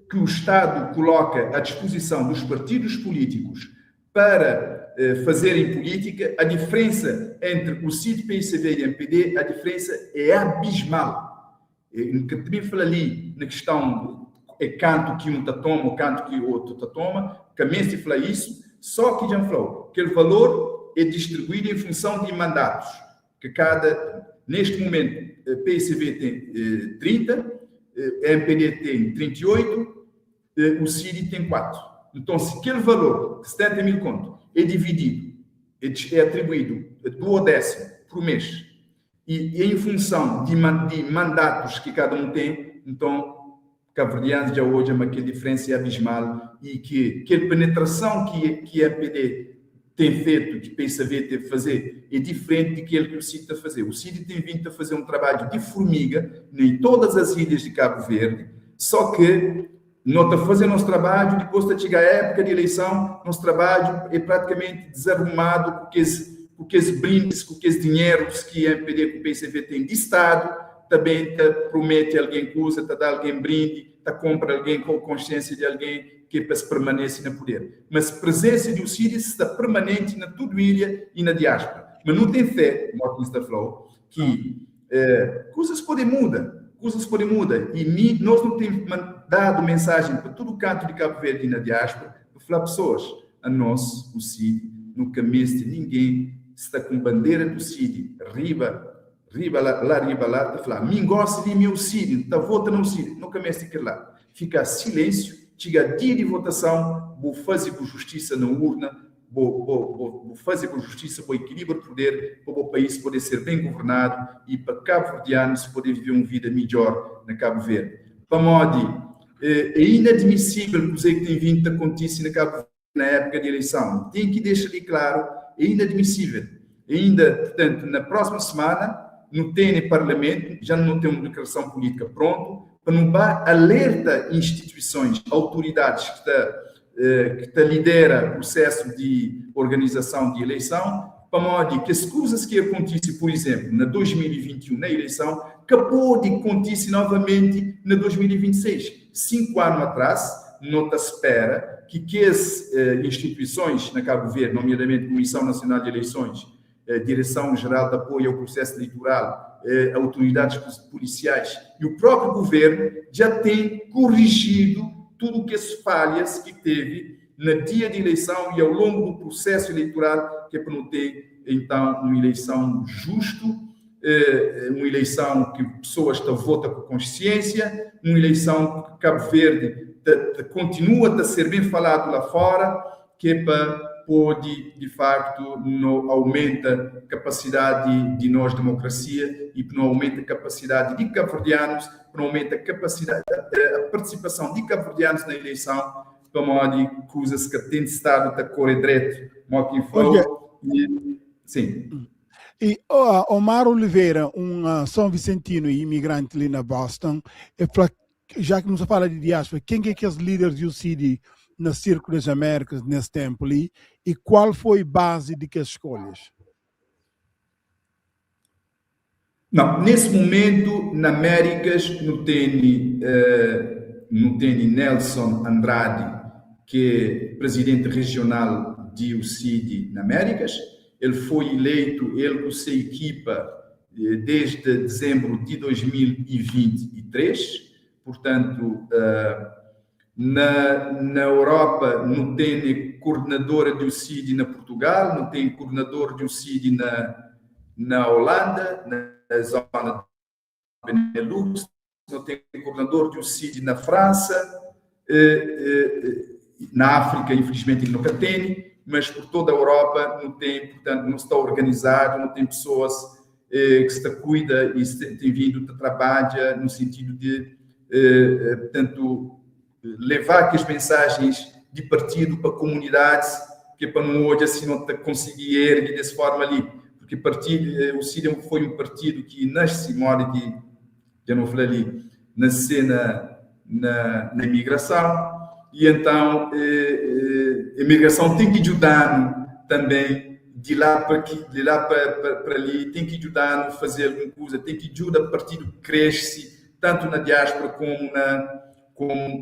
que o Estado coloca à disposição dos partidos políticos para fazerem política, a diferença entre o CID, PICV e MPD, a diferença é abismal. Que também fala ali na questão é canto que um te toma ou canto que o outro te toma, também se fala isso, só que já falou que o valor é distribuído em função de mandatos, que cada, neste momento, PICV tem 30, MPD tem 38, o CID tem 4. Então, se aquele valor, 70 mil conto, é dividido, é atribuído duodécimo por mês, e em função de mandatos que cada um tem, então, cabo-verdianos já hoje é uma diferença abismal e que a penetração que a MPD tem feito, que PICV teve que fazer, é diferente daquilo que o CID está a fazer. O CID tem vindo a fazer um trabalho de formiga em todas as ilhas de Cabo Verde, só que não está a fazer nosso trabalho, depois está a chegar a época de eleição, nosso trabalho é praticamente desarrumado, porque esses brindes, porque esses dinheiros que a MPD e o PICV têm de Estado, também te promete alguém coisa, te dá alguém brinde, te compra alguém com consciência de alguém que é para se permanecer no poder. Mas a presença do CID está permanente na toda ilha e na diáspora. Mas não tem fé, como está falou, que coisas podem mudar, coisas podem mudar. E nós não temos mandado mensagem para todo o canto de Cabo Verde e na diáspora, para falar pessoas, a nós, o CID, nunca mesmo ninguém está com bandeira do CID, riba, riba lá, lá, riba lá, tá falar, mim gosta de meu CID, tá vota no CID, nunca mesmo que lá. Fica silêncio, chega dia de votação, vou fazer com justiça na urna, vou fazer com justiça, vou equilíbrio de poder, para o país poder ser bem governado e para cabo-verdianos poder viver uma vida melhor na Cabo Verde. Para modo, É inadmissível kuzê ki ten vindo ta kontise na Cabo Verde na época de eleição. Tem que deixar ali claro, é inadmissível. Ainda, portanto, na próxima semana, no tem parlamento, já não tem uma declaração política pronto, para não dar alerta instituições, autoridades que está que ta lidera processo de organização de eleição, pamodi kes kuzas ki akontise, por exemplo, na 2021, na eleição, ka pode kontise novamente na 2026. 5 anu atrás, no ta spera ki kes instituisões na Cabo Verde, nomeadamente Comissão Nacional de Eleições, Direção Geral de Apoio ao Processo Eleitoral, autoridades policiais e o próprio governo já tem corrigido tudo o que as falhas que teve na dia de eleição e ao longo do processo eleitoral, que é para não ter, então, uma eleição justo, uma eleição que pessoas te votam com consciência, uma eleição que Cabo Verde continua a ser bem falado lá fora, que é para pode, de facto, no aumenta a capacidade de nós, democracia, e não aumenta a capacidade de cabo-verdianos, não aumenta a capacidade, a participação de cabo-verdianos na eleição, para modo coisas que tem estado a correr direto, como que foi. E, sim. E oh, Omar Oliveira, um São Vicentino e imigrante ali na Boston, já que nos fala de diáspora, quem que é aqueles líderes do CID na Círculo das Américas nesse tempo ali e qual foi a base de que as escolhas? Não, nesse momento, na Américas, não tem Nelson Andrade, que é presidente regional de UCID na Américas. Ele foi eleito, ele com sua equipa, desde dezembro de 2023. Portanto, na Europa não tem coordenadora de UCID na Portugal, não tem coordenador de UCID na Holanda, na zona de Benelux, não tem coordenador de UCID na França, na África, infelizmente, nunca tem, mas por toda a Europa não tem, portanto, não está organizado, não tem pessoas que se cuida e se tem vindo a trabalhar no sentido de, portanto, levar aqui as mensagens de partido para comunidades, que é para não hoje assim não conseguir erguer dessa forma ali, porque partido, o CID foi um partido que nasce, mora que, já não falei ali, nasce na imigração, e então a imigração tem que ajudar também de lá para aqui, de lá para ali, tem que ajudar a fazer alguma coisa, tem que ajudar o partido cresce, tanto na diáspora como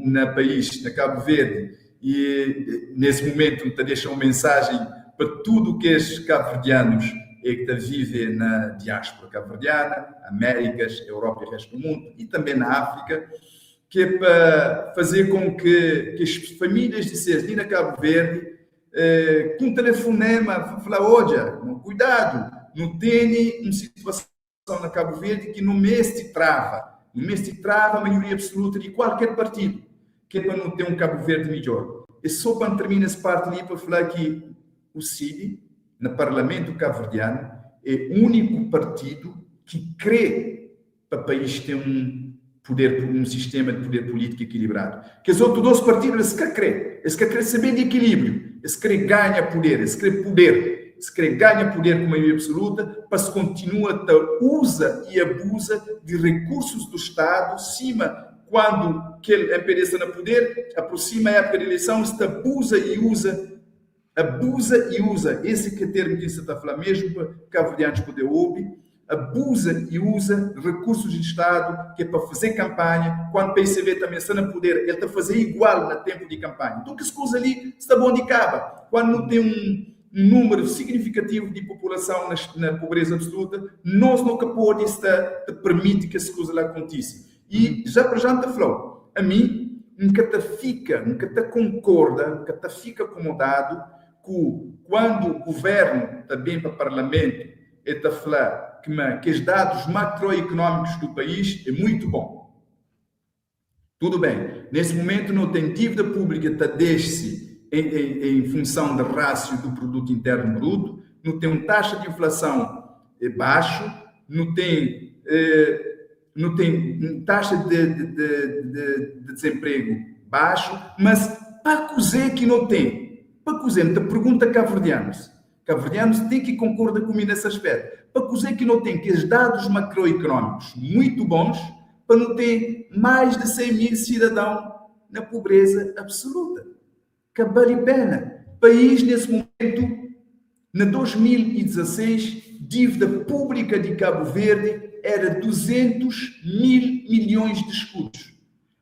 na país, na Cabo Verde. E nesse momento te deixa uma mensagem para tudo que os cabo-verdianos é que vivem na diáspora cabo-verdiana, Américas, Europa e resto do mundo, e também na África, que é para fazer com que as famílias de seres ali na Cabo Verde, com um telefonema, falar, olha, cuidado, não tem uma situação na Cabo Verde que no mês te trava. No mês te trava a maioria absoluta de qualquer partido, que é para não ter um Cabo Verde melhor. E só para terminar essa parte ali, para falar que o CID, no Parlamento cabo-verdiano, é o único partido que crê para o país ter um poder, um sistema de poder político equilibrado. Que os outros dois partidos, eles querem crer. Eles querem saber de equilíbrio. Eles querem ganhar poder. Eles querem poder. Eles querem ganhar poder com maioria absoluta para se continua a usa e abusa de recursos do Estado, cima quando que ele apareça no poder, aproxima a época de eleição, se abusa e usa, abusa e usa. Esse que é termo que se está a falar mesmo para cabo-verdianos poder ouvir, abusa e usa recursos de Estado, que é para fazer campanha. Quando o PCV também está no poder, ele está a fazer igual no tempo de campanha. Então, que se usa ali, está bom de caba. Quando não tem um número significativo de população na pobreza absoluta, nós nunca podemos estar, te permite que essa coisa lá aconteça. E já para já te falou, a mim, nunca te fica, nunca te concorda, nunca te fica acomodado que quando o governo também para o parlamento e te falar que os dados macroeconómicos do país é muito bom. Tudo bem, nesse momento não tem dívida pública, tá desce em função da rácio do produto interno bruto, não tem uma taxa de inflação baixo, não tem não tem taxa de, de, de, de, de desemprego baixo, mas para cozer que não tem? Para cozer, te pergunta cabo-verdianos. Cabo-verdianos têm que concordar comigo nesse aspecto. Para cozer que não tem que os dados macroeconómicos muito bons, para não ter mais de 100 mil cidadãos na pobreza absoluta. Que vale pena. País, nesse momento, na 2016, dívida pública de Cabo Verde era 200 mil milhões de escudos.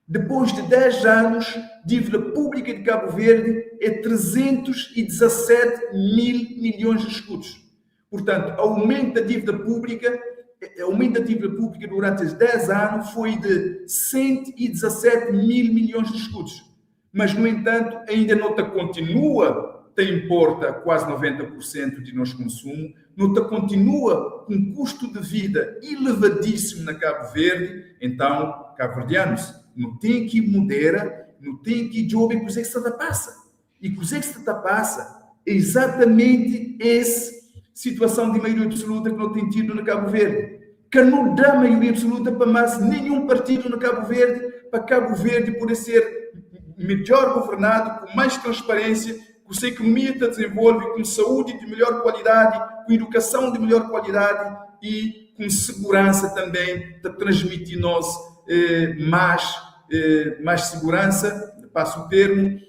Depois de 10 anos, dívida pública de Cabo Verde é 317 mil milhões de escudos. Portanto, aumento da dívida pública, aumento da dívida pública durante os 10 anos foi de 117 mil milhões de escudos. Mas, no entanto, ainda não te continua te importa quase 90% de nosso consumo, não te continua com custo de vida elevadíssimo na Cabo Verde, então, cabo-verdianos, não tem que modera, não tem que job e coisa que se passa. E coisa que se passa é exatamente essa situação de maioria absoluta que não tem tido na Cabo Verde. Que não dá maioria absoluta para mais nenhum partido no Cabo Verde, para Cabo Verde poder ser melhor governado, com mais transparência, com sua economia se desenvolve, com saúde de melhor qualidade, com educação de melhor qualidade e com segurança também, de transmitir nós mais, mais segurança, passo o termo,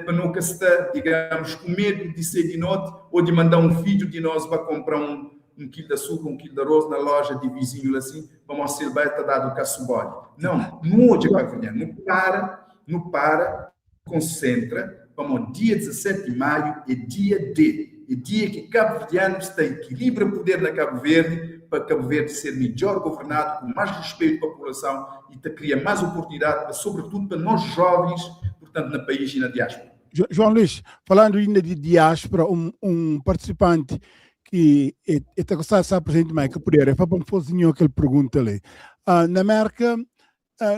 para nunca estar, digamos, com medo de ser de noite ou de mandar um filho de nós para comprar um quilo de açúcar, um quilo de arroz na loja de vizinho assim, vamos ser vai estar dado caçubole. Não, não hoje, não para, não para, concentra, como dia 17 de maio é dia D, é dia que Cabo Verdeano está equilibra poder na Cabo Verde, para Cabo Verde ser melhor governado, com mais respeito para a população e te cria mais oportunidade, para, sobretudo para nós jovens, portanto, no país e na diáspora. João Luís, falando ainda de diáspora, um participante que está gostando de estar presente, mas que poder, é para fazer aquela pergunta ali. Na América,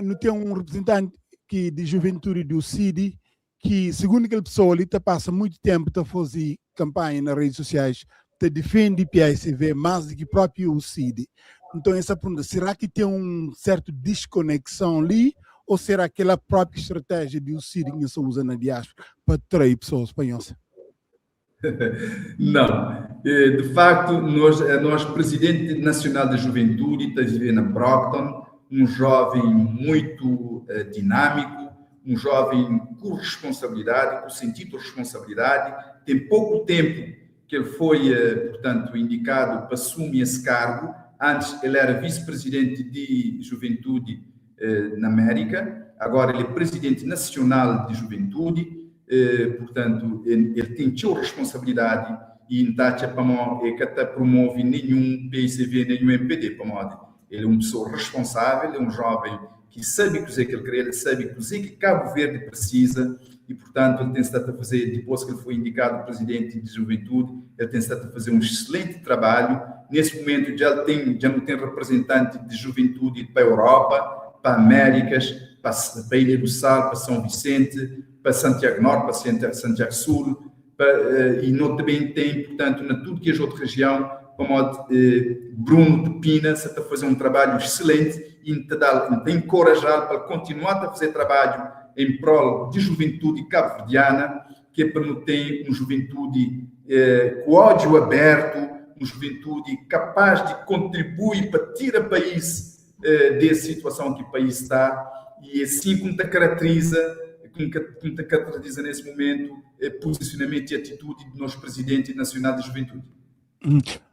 não tem um representante que de juventude do CID, que, segundo aquela pessoa ali, tá passa muito tempo a fazer campanha nas redes sociais, te defende o PICV mais do que próprio o CID. Então, essa pergunta, será que tem um certo desconexão ali, ou será aquela própria estratégia do CID que se usa na diáspora para atrair pessoas espanholas? Não. De facto, nós, presidente nacional da juventude, está vivendo na Brockton, um jovem muito dinâmico, um jovem com responsabilidade, com sentido de responsabilidade. Tem pouco tempo que ele foi, portanto, indicado para assumir esse cargo. Antes, ele era vice-presidente de juventude na América, agora ele é presidente nacional de juventude, portanto, ele tem sua responsabilidade e não está promove nenhum PICV, nenhum MPD. Ele é uma pessoa responsável, é um jovem que sabe o que é que ele quer, ele sabe o que é que Cabo Verde precisa e, portanto, ele tem estado a fazer, depois que ele foi indicado presidente de juventude, ele tem estado a fazer um excelente trabalho. Nesse momento já não tem representante de juventude para a Europa, para Américas, para a Ilha do Sal, para São Vicente, para Santiago Norte, para Santiago Sul, e não também tem, portanto, na tudo que é outra região, como Bruno de Pina, está a fazer um trabalho excelente e te dá, te encorajar para continuar a fazer trabalho em prol de juventude cabo-verdiana, que é para não ter uma juventude com ódio aberto, uma juventude capaz de contribuir para tirar o país dessa situação que o país está, e assim como te caracteriza, como te caracteriza nesse momento, posicionamento e atitude do nosso presidente nacional de juventude.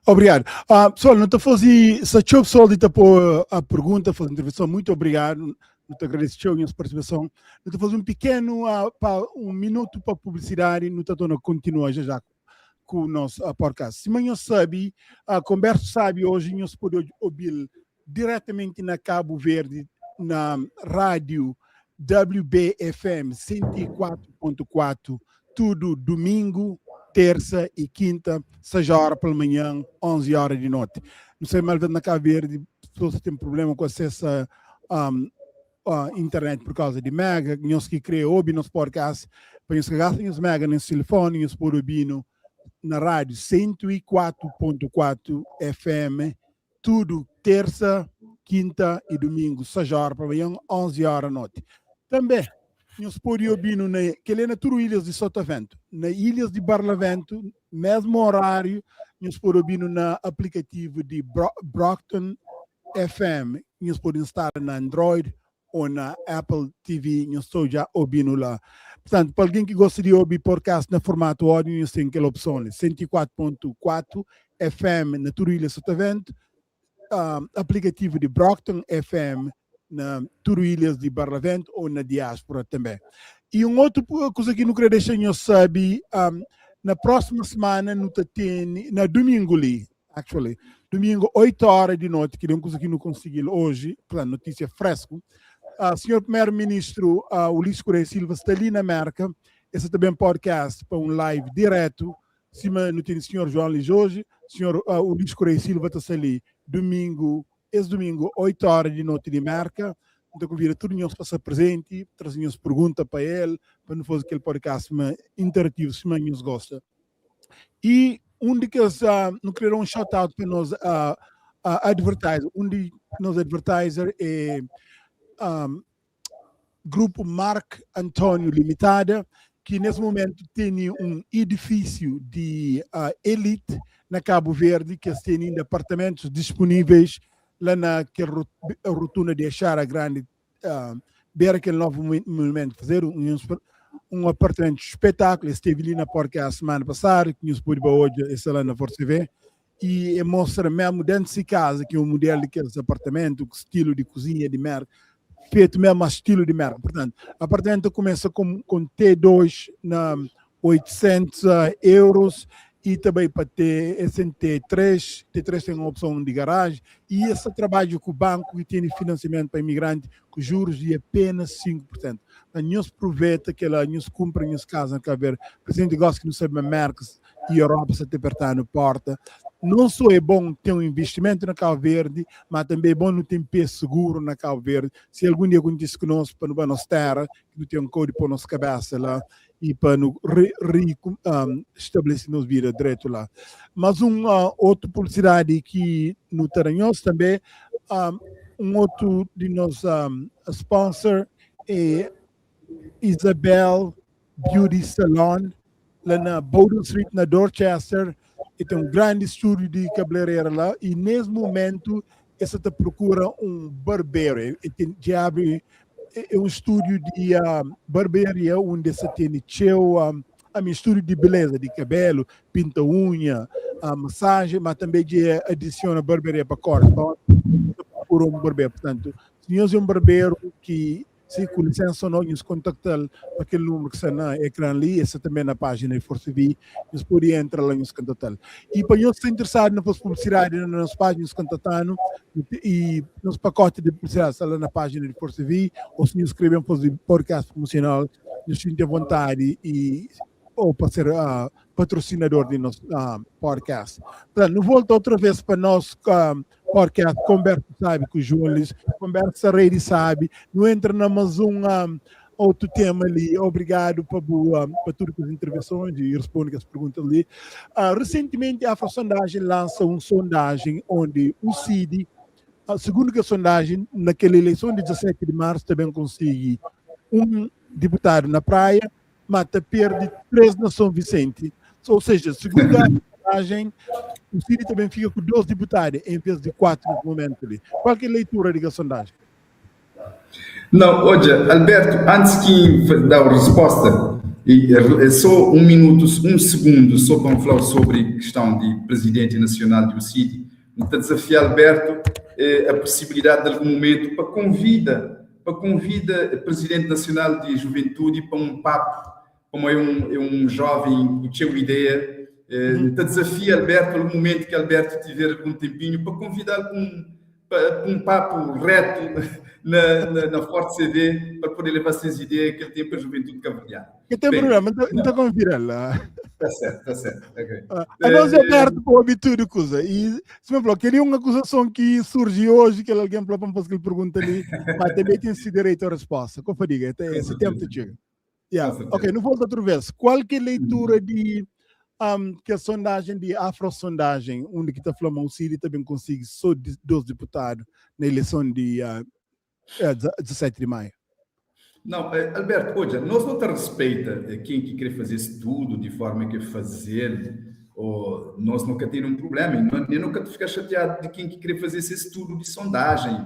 Obrigado. Pessoal, não te fazer, se a pessoal de pôr a pergunta, fazer a intervenção, muito obrigado. Não te agradeço a minha participação. Não te fazer um pequeno, um minuto para publicidade, não te torna continua já já com o nosso podcast. Se manhã sabe, a conversa sabe hoje, não se pode ouvir diretamente na Cabo Verde, na rádio WBFM 104.4, tudo domingo, terça e quinta, 6 horas pela manhã, 11 horas de noite. Não sei, mas na Cabo Verde, pessoas têm problema com acesso a internet por causa de mega, nós que criam ouvir nosso podcast, para nós que gastam os mega nesse telefone, nós podemos ouvir na rádio 104.4 FM, tudo terça, kinta i dumingu, 6 óra pa manhan, 11 óra noti. Tanbê, nhos pode obi-nu na kel-li é na tudu ilhas di Sotavento. Na ilhas di Barlavento, mésmu oráriu, nhos pode obi-nu na aplikativu di Brockton FM. Nhos pode instala na Android ô na Apple TV, nhos ta dja obi-nu la. Purtantu, pa algen ki gosta di obi podcast na formatu ódiu, nhos ten kel opson li, 104.4 FM na tudu ilha Sotavento, aplikativu di Brockton FM na tudu ilhas di Barlavento ô na diáspora tanbê. I un otu kuza ki nu krê dexa nhos sabe, na próxima semana nu ta tene, na dumingu li, actually, dumingu 8 óra di noti, kel-li é un kuza ki nu konsigi-l oji, purtantu notísia fresku, Sinhor Primeru Ministru Ulisses Correia Silva sta li na Merka, el sta ta ben podcast pa un live diretu Sima nu tene Sinhor João li oji, Sinhor Ulisses Correia Silva ta sta li dumingu, es dumingu, 8 óra di noti di Merka. Nu ta konvida tudu nhos pa sta prezenti, traze nhos pergunta pa el, pa nu faze kel podcast sima interativu, sima nhos gosta. I un di kes, nu kre da un shout out pa nos advertiser, un di nos advertiser é Grupo Marc António Limitada, ki nes momentu tene un edifísiu di elite na Cabo Verde, ki es tene inda apartamentus disponíveis la na kel rotunda di Achara Grande, bera kel novu monumentu fazedu, un apartamentu spetákulu. Es stevi li na podcast semana pasadu, ki nhos pode ba odja, es sta la na Force TV, i e mostra mesmu dentu si kaza ki é un mudelu di kes apartamentu ku stilu di kuzinha di Merka, fetu mesmu a stilu di Merka. Purtantu, apartamentu ta kumesa ku ku T2 na 800 euros i ta bai pa T, es ten T3, T3 ten opson di garaji i es ta trabadja ku banku ki tene finansiamentu pa imigranti ku jurus di apenas 5%. Nton, nhos pruveta kela, nhos kunpra nhos kaza na Kabu Verdi. Presidenti gosi ki nu sabe ma Merka i Europa sta ta pertanu porta. Non so é bon ten un investimentu na Kabu Verdi, ma tanbe é bon nu ten pé seguru na Kabu Verdi. Si algun dia kontise ku nos, pa nu ba nos tera, ki nu ten kau di po nos kabesa la i pa nu re-establese nos vida dretu la. Mas un otu publisidadi ki nu ta da nhos tanbe, un otu di nos sponsor é Isabel Beauty Salon, la na Bowden Street, na Dorchester. E ten un grandi stúdiu di kabelerera la i nes mumentu e sa ta prokura un barberu. E ten dja abri é un stúdiu di barbearia undi e sa tene txeu I mean, stúdiu di beleza, di kabelu, pinta unha, masajen, ma tanbe dja e adisiona barbearia pa korti, pa ta prokura un barberu. Purtantu, si nhos é un barberu ki Si ku lisensa o no, nhos kontakta-l pa kel númeru ki sta na ekran li, e sta tanbe na pájina di Forsa Vi, nhos pode entra la nhos kontakta-l. I pa nhos ki sta interesadu na fase publisidadi na nos pájina, nhos kontakta-nu i nos pakoti di publisidadi sta la na pájina di Forsa Vi, o si nhos kre ben faze podcast promosional, nhos xinti avontadi i o pa ser patrosinador di nos podcast. Portanto, nu volta outra vez pa nos podcast Conversa Sabe ku João Luís, Conversa Rei di Sabe. Nu entra na mais um outro tema ali. Obrigado pa bu pa tudo as intervenções e responde as perguntas ali. Recentemente a Afro-Sondagem lança uma sondagem onde o CID, segundo que a sondagem, naquela eleição de 17 de março também consegue um deputado na praia, ma ta perde 3 na São Vicente. Ou seja, segundo a sondagem, o CID também fica com 2 deputados em vez de 4 nesse momento ali. Qual que é a leitura da sondagem? Não, olha, Alberto, antes que dar a resposta, é só um minuto, um segundo, só para falar sobre a questão de presidente nacional do CID. Te desafio, Alberto, a possibilidade de algum momento para convida pa konvida Presidenti Nasional di Juventudi pa un papu, pamo é un é un joven ku txeu ideia. N ta dizafia Alberto, algun mumentu ki Alberto tiver algun tenpinhu, pa konvida-l pa un pa un papu retu na na na Forte CV, pa el pode leva ses ideia ki el ten pa juventudi kabuverdiana. Ka ten problema, N ta konvida-l. Ta sertu, ta sertu. Ok. Anos é abertu pa obi tudu kuza. I sima N fla, kel-li é un akuzason ki surji oji, kel algen fla pa N faze kel pergunta li, ma tanbe ten se direitu a resposta. Ko fadiga, se tenpu ta txiga. Ya, ok, nu volta otu vez. Kual ki é leitura di. Um, kel sondajen di Afro-sondajen, undi ki ta fla ma o Cid ta ben konsigi so 2 diputadu na ileison di uh, 17 di maio. Não, Alberto, odja, nós não ta respeita quem que quer fazer estudo de forma que fazer, ou nós nunca tem um problema, e não, nem nunca te ficar chateado de quem que quer fazer esse estudo de sondagem.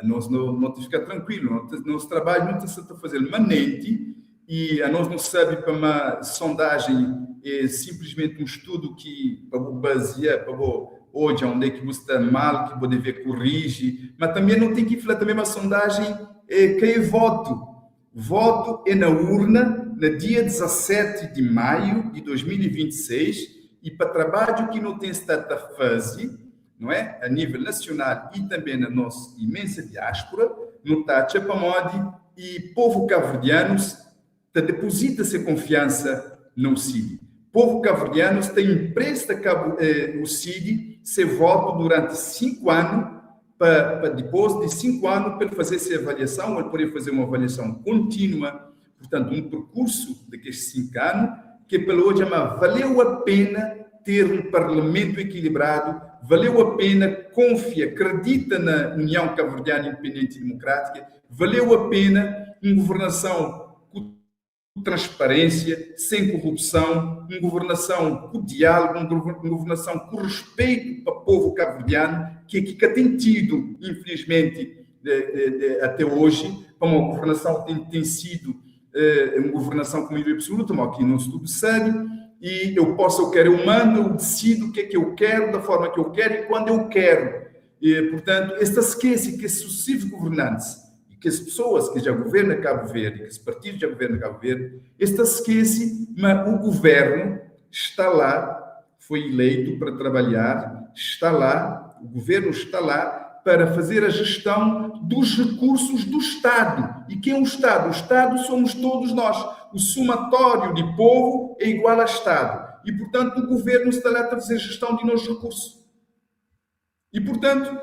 Nós não, não te ficar tranquilo, nosso trabalho não te está fazer manente, e a nós não sabe para uma sondagem é simplesmente um estudo que para basear, para hoje onde é que você está mal, que pode ver corrige, mas também não tem que falar também uma sondagem é, que é voto. Voto é na urna, no dia 17 de maio de 2026, e para trabalho que não tem estado a fazer, não é? A nível nacional e também na nossa imensa diáspora, no está Chapamodi e povo cabo-verdianos te deposita-se confiança no CID. Povo cabo-verdiano tem empresta cabo, o CID se voto durante 5 anos, para depois de 5 anos, para fazer essa avaliação, ele poder fazer uma avaliação contínua, portanto, um percurso daqueles 5 anos, que pelo hoje valeu a pena ter um parlamento equilibrado, valeu a pena, confia, acredita na União Cabo-Verdiana Independente e Democrática, valeu a pena uma governação com transparência, sem corrupção, uma governação com diálogo, uma governação com respeito para o povo cabo-verdiano, que aqui que tem tido, infelizmente, até hoje, para uma governação que tem sido uma governação com maioria absoluta, mas aqui não se tudo sabe, e eu posso, eu quero, eu mando, eu decido o que é que eu quero, da forma que eu quero e quando eu quero. E, portanto, esta esquece que sucessivos governantes, e que as pessoas que já governam Cabo Verde, que os partidos já governam Cabo Verde, esta esquece, mas o governo está lá, foi eleito para trabalhar, está lá, o governo está lá para fazer a gestão dos recursos do Estado. E quem é o Estado? O Estado somos todos nós. O somatório de povo é igual a Estado. E, portanto, o governo está lá para fazer gestão de nossos recursos. E, portanto,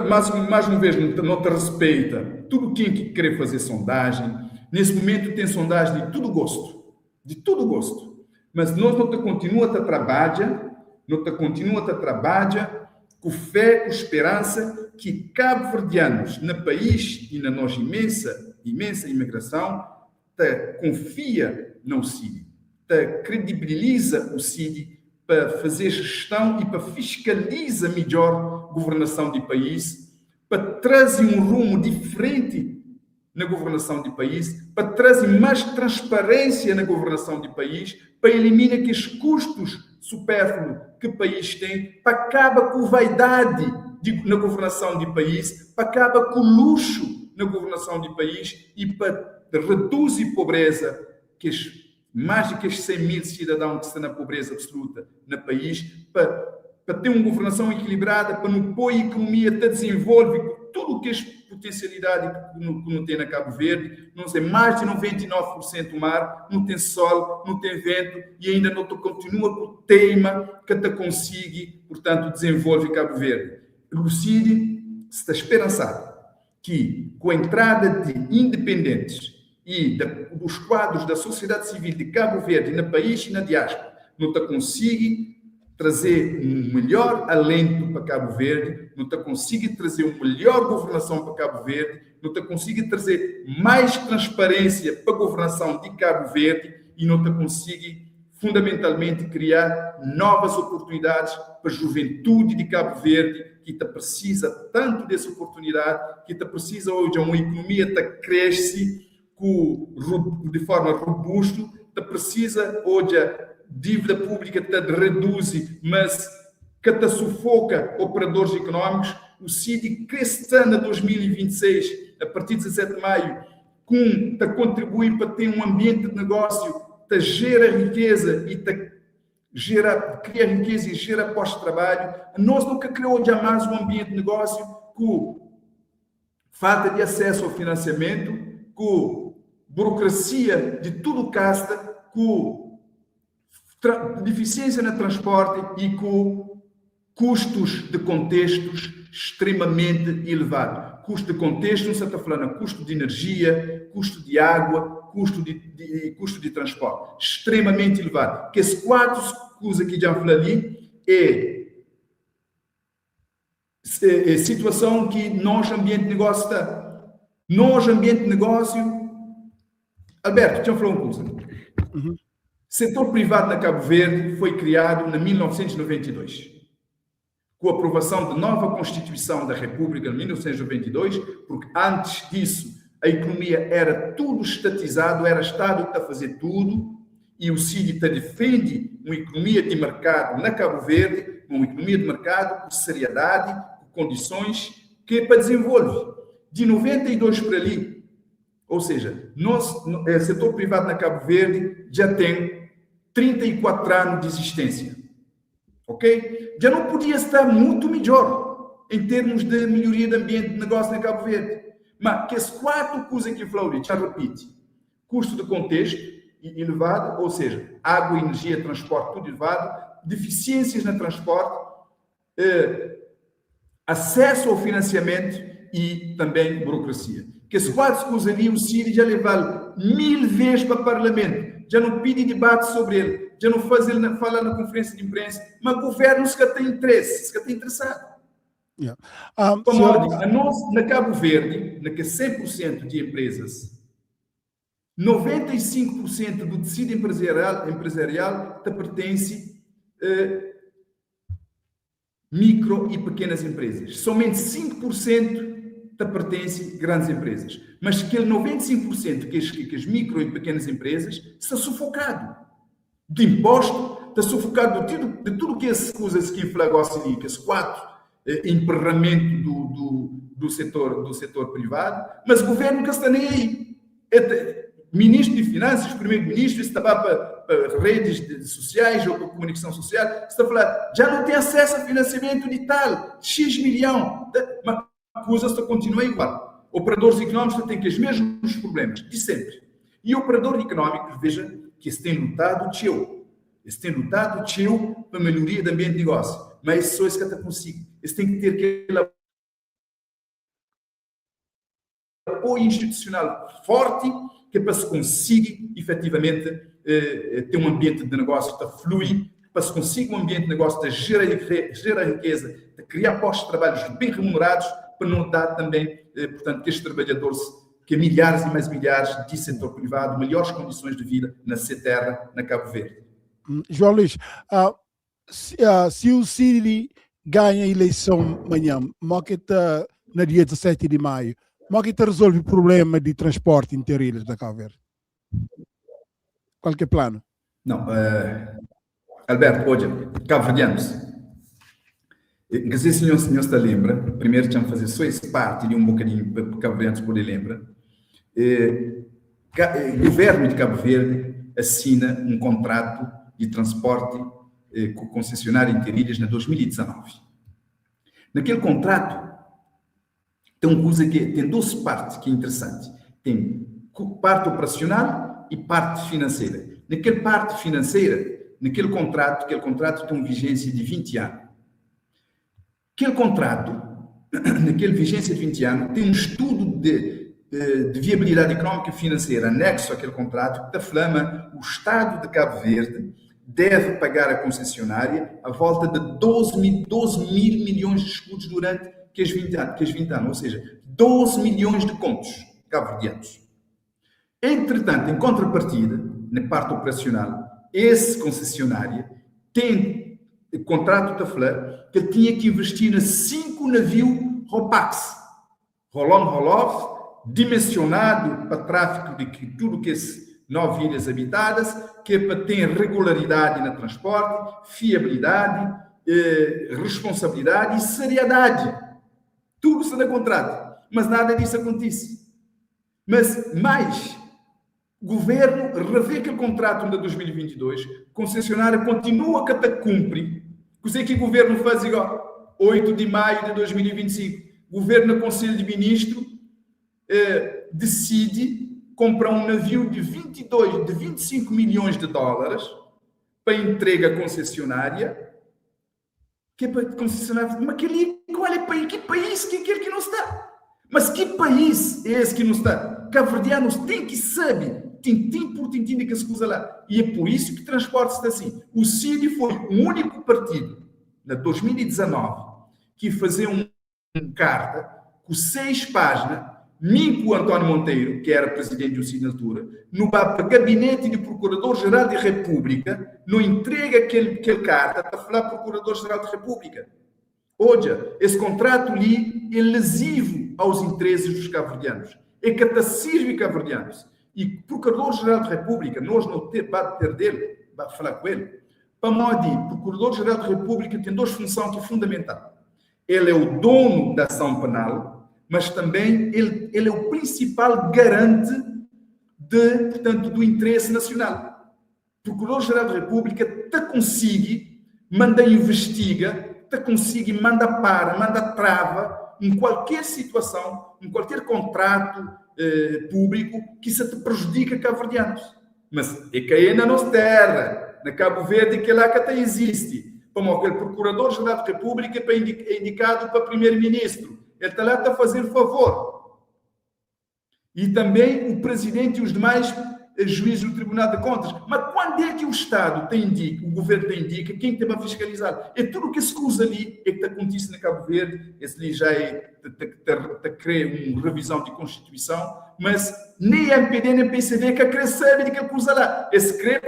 mais uma vez, não te respeita. Tudo quem que quer fazer sondagem, nesse momento tem sondagem de todo gosto. De todo gosto. Mas nós não te continua a trabalhar, não te continua a trabalhar com fé, com esperança que cabo-verdianos, no país e na nossa imensa, imensa imigração, te confia no CID, te credibiliza o CID para fazer gestão e para fiscalizar melhor a governação do país, para trazer um rumo diferente na governação do país, para trazer mais transparência na governação do país, para eliminar aqueles custos supérfluos que o país tem, para acabar com a vaidade na governação do país, para acabar com o luxo na governação do país e para reduzir a pobreza, que mais de que 100 mil cidadãos que estão na pobreza absoluta no país, para ter uma governação equilibrada, para não pôr a economia te desenvolve tudo o que é potencialidade que não tem na Cabo Verde, não sei, mais de 99% mar, não tem sol, não tem vento e ainda não te continua com o tema que te consiga, portanto, desenvolve Cabo Verde. O CID está esperançado que com a entrada de independentes e dos quadros da sociedade civil de Cabo Verde, no país e na diáspora, não te consiga trazer um melhor alento para Cabo Verde, não te consiga trazer uma melhor governação para Cabo Verde, não te consiga trazer mais transparência para a governação de Cabo Verde e não te consiga, fundamentalmente, criar novas oportunidades para a juventude de Cabo Verde, que te precisa tanto dessa oportunidade, que te precisa hoje de uma economia que cresce de forma robusta, te precisa hoje a dívida pública te reduz, mas que te sufoca operadores económicos. O CID cresce em 2026, a partir de 17 de maio, com te contribuir para ter um ambiente de negócio, te gera riqueza e te gera, cria riqueza e gera pós-trabalho. Nós nunca criou jamais um ambiente de negócio com falta de acesso ao financiamento, com burocracia de tudo casta, com deficiência no transporte e com custos de contextos extremamente elevados. Custo de contexto, não se está falando de custo de energia, custo de água, custo de, de, custo de transporte extremamente elevado. Que esses quatro coisas que já falei ali é, é, é situação que nós, ambiente de negócio, está. Nós, ambiente de negócio. Alberto, deixa eu falar uma coisa. Setor privado na Cabo Verde foi criado em 1992, com a aprovação de nova Constituição da República em 1992, porque antes disso a economia era tudo estatizado, era Estado que está a fazer tudo, e o CIDI defende uma economia de mercado na Cabo Verde, uma economia de mercado com seriedade, com condições que é para desenvolver. De 92 para ali, ou seja, nosso setor privado na Cabo Verde já tem 34 anos de existência. Ok? Já não podia estar muito melhor em termos de melhoria de ambiente de negócio na Cabo Verde. Mas que as quatro coisas que falou, já repite: custo de contexto elevado, ou seja, água, energia, transporte, tudo elevado, deficiências no transporte, acesso ao financiamento e também burocracia. Que as quatro coisas ali, o Ciro já levou mil vezes para o Parlamento, já não pede debate sobre ele, já não faz ele fala na conferência de imprensa, mas o governo se tem interesse, se tem interessado. Como senhor... a nós, na Cabo Verde, na que 100% de empresas, 95% do tecido empresarial te pertence micro e pequenas empresas. Somente 5% te pertence grandes empresas. Mas aquele 95% que as micro e pequenas empresas está sufocado de imposto, está sufocado de tudo que esse coisas que inflagou ali, que esse quatro emperramento do setor privado, mas o governo nunca está nem aí. Ministro de Finanças, primeiro-ministro, está para redes sociais ou para comunicação social, está a falar, já não tem acesso a financiamento de tal, X milhão, mas a coisa só continua igual. Operadores económicos têm que os mesmos problemas, de sempre. E o operador económico, veja, que se tem lutado teu. Eles têm lutado teu para a melhoria do ambiente de negócio. Mas só isso que até consigo. Eles têm que ter aquele apoio institucional forte que é para se conseguir efetivamente ter um ambiente de negócio que flui, para se conseguir um ambiente de negócio que gera riqueza, de criar postos de trabalho bem remunerados, para não dar também, portanto, que estes trabalhadores, que milhares e mais milhares de setor privado, melhores condições de vida na sua terra, na Cabo Verde. João Luís, se o Ciro ganha a eleição amanhã, na dia 17 de maio, como é que resolve o problema de transporte interilhas da Cabo Verde? Qual que é o plano? Não, Alberto, hoje, cabo-verdianos, não sei se o senhor está lembra, primeiro tinha que fazer só essa parte de um bocadinho para cabo-verdianos poder lembrar. O governo de Cabo Verde assina um contrato de transporte com o concessionário Interilhas em 2019. Naquele contrato, tem uma coisa que tem duas partes que é interessante. Tem parte operacional e parte financeira. Naquela parte financeira, naquele contrato, aquele contrato tem uma vigência de 20 anos. Aquele contrato, naquele vigência de 20 anos, tem um estudo de viabilidade económica e financeira anexo àquele contrato que afirma o Estado de Cabo Verde deve pagar à concessionária a volta de 12 mil milhões de escudos durante que as 20 anos, ou seja, 12 milhões de contos cabo-verdianos. Entretanto, em contrapartida, na parte operacional, esse concessionária tem o contrato da FLA que ele tinha que investir em 5 navios RoPax, roll-on, roll-off, dimensionado para tráfego de tudo que esse 9 ilhas habitadas, que é para ter regularidade no transporte, fiabilidade, responsabilidade e seriedade. Tudo está no contrato, mas nada disso acontece. Mas mais, o governo revê aquele contrato de 2022, concessionária continua que até cumpre. O que é que o governo faz igual? 8 de maio de 2025. O governo, no Conselho de Ministros, decide comprar um navio de 25 milhões de dólares para entrega à concessionária, que é para concessionária, mas aquele, qual é país? Que país que é aquele que não está? Mas que país é esse que não está? Cabo-verdianos têm que saber, Tintin por tintin di kes kuza la. E é por isso ki transporte sta assim. O CID foi o único partido na 2019 ki faze um karta ku 6 pájina, mi ku António Monteiro, ki era presidenti di UCID na altura, nu ba pa gabineti di Procurador-Geral di Repúblika, nu intrega kel kel karta ta fla Procurador-Geral di Repúblika, Odja, es kontratu li é lezivu aos intereses dos cabo-verdianos, é ka ta sirbi cabo-verdianos. E Procurador-Geral di Repúblika, nos no ter ba ter del, ba fla ku el, pamodi Procurador-Geral di Repúblika ten dos funson ki é fundamental. El é o dono da ação penal, mas também ele, ele é o principal garante de, portanto, do interesse nacional. Procurador-Geral da República ta konsigi manda investiga, ta konsigi manda para, manda trava em qualquer situação, em qualquer contrato eh, público que se te prejudica cabo-verdianos. Mas é que é na nossa terra, na Cabo Verde, que lá que até existe. Como aquele Procurador-Geral da República é indicado para Primeiro-Ministro. Ele está lá a fazer favor. E também o Presidente e os demais juízes do Tribunal de Contas. Mas quando é que o Estado tem indica, o governo tem indica quem tem para fiscalizar? É tudo o que se usa ali, é que está acontecendo na Cabo Verde, esse ali já é está crer uma revisão de Constituição, mas nem MPD nem PCD que quer saber de que usa lá. Esse crê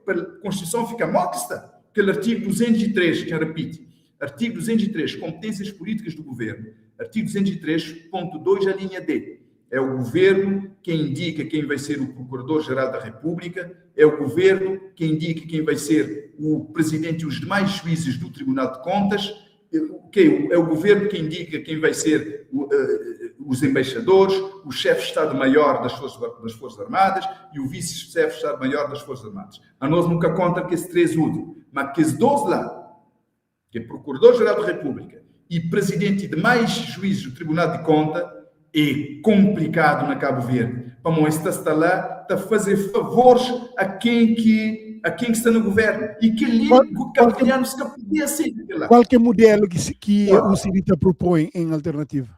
para a Constituição fica mal que está. Aquele artigo 203, que eu repito, artigo 203, competências políticas do governo, artigo 203.2, a linha D. É o governo quem indica quem vai ser o Procurador-Geral da República, é o governo quem indica quem vai ser o presidente e os demais juízes do Tribunal de Contas, é o governo que indica quem vai ser os embaixadores, o chefe de Estado-Maior das Forças, das Forças Armadas e o vice-chefe de Estado-Maior das Forças Armadas. A nós nunca conta que esses três últimos, mas que esses dois lá, que é Procurador-Geral da República e presidente de mais juízes do Tribunal de Conta, é complicado na Cabo Verde. Como está está lá, está a fazer favores a quem que a quem está no governo e que ali o cabo-verdiano se podia ser lá. Qual que é o modelo que o Cirita propõe em alternativa?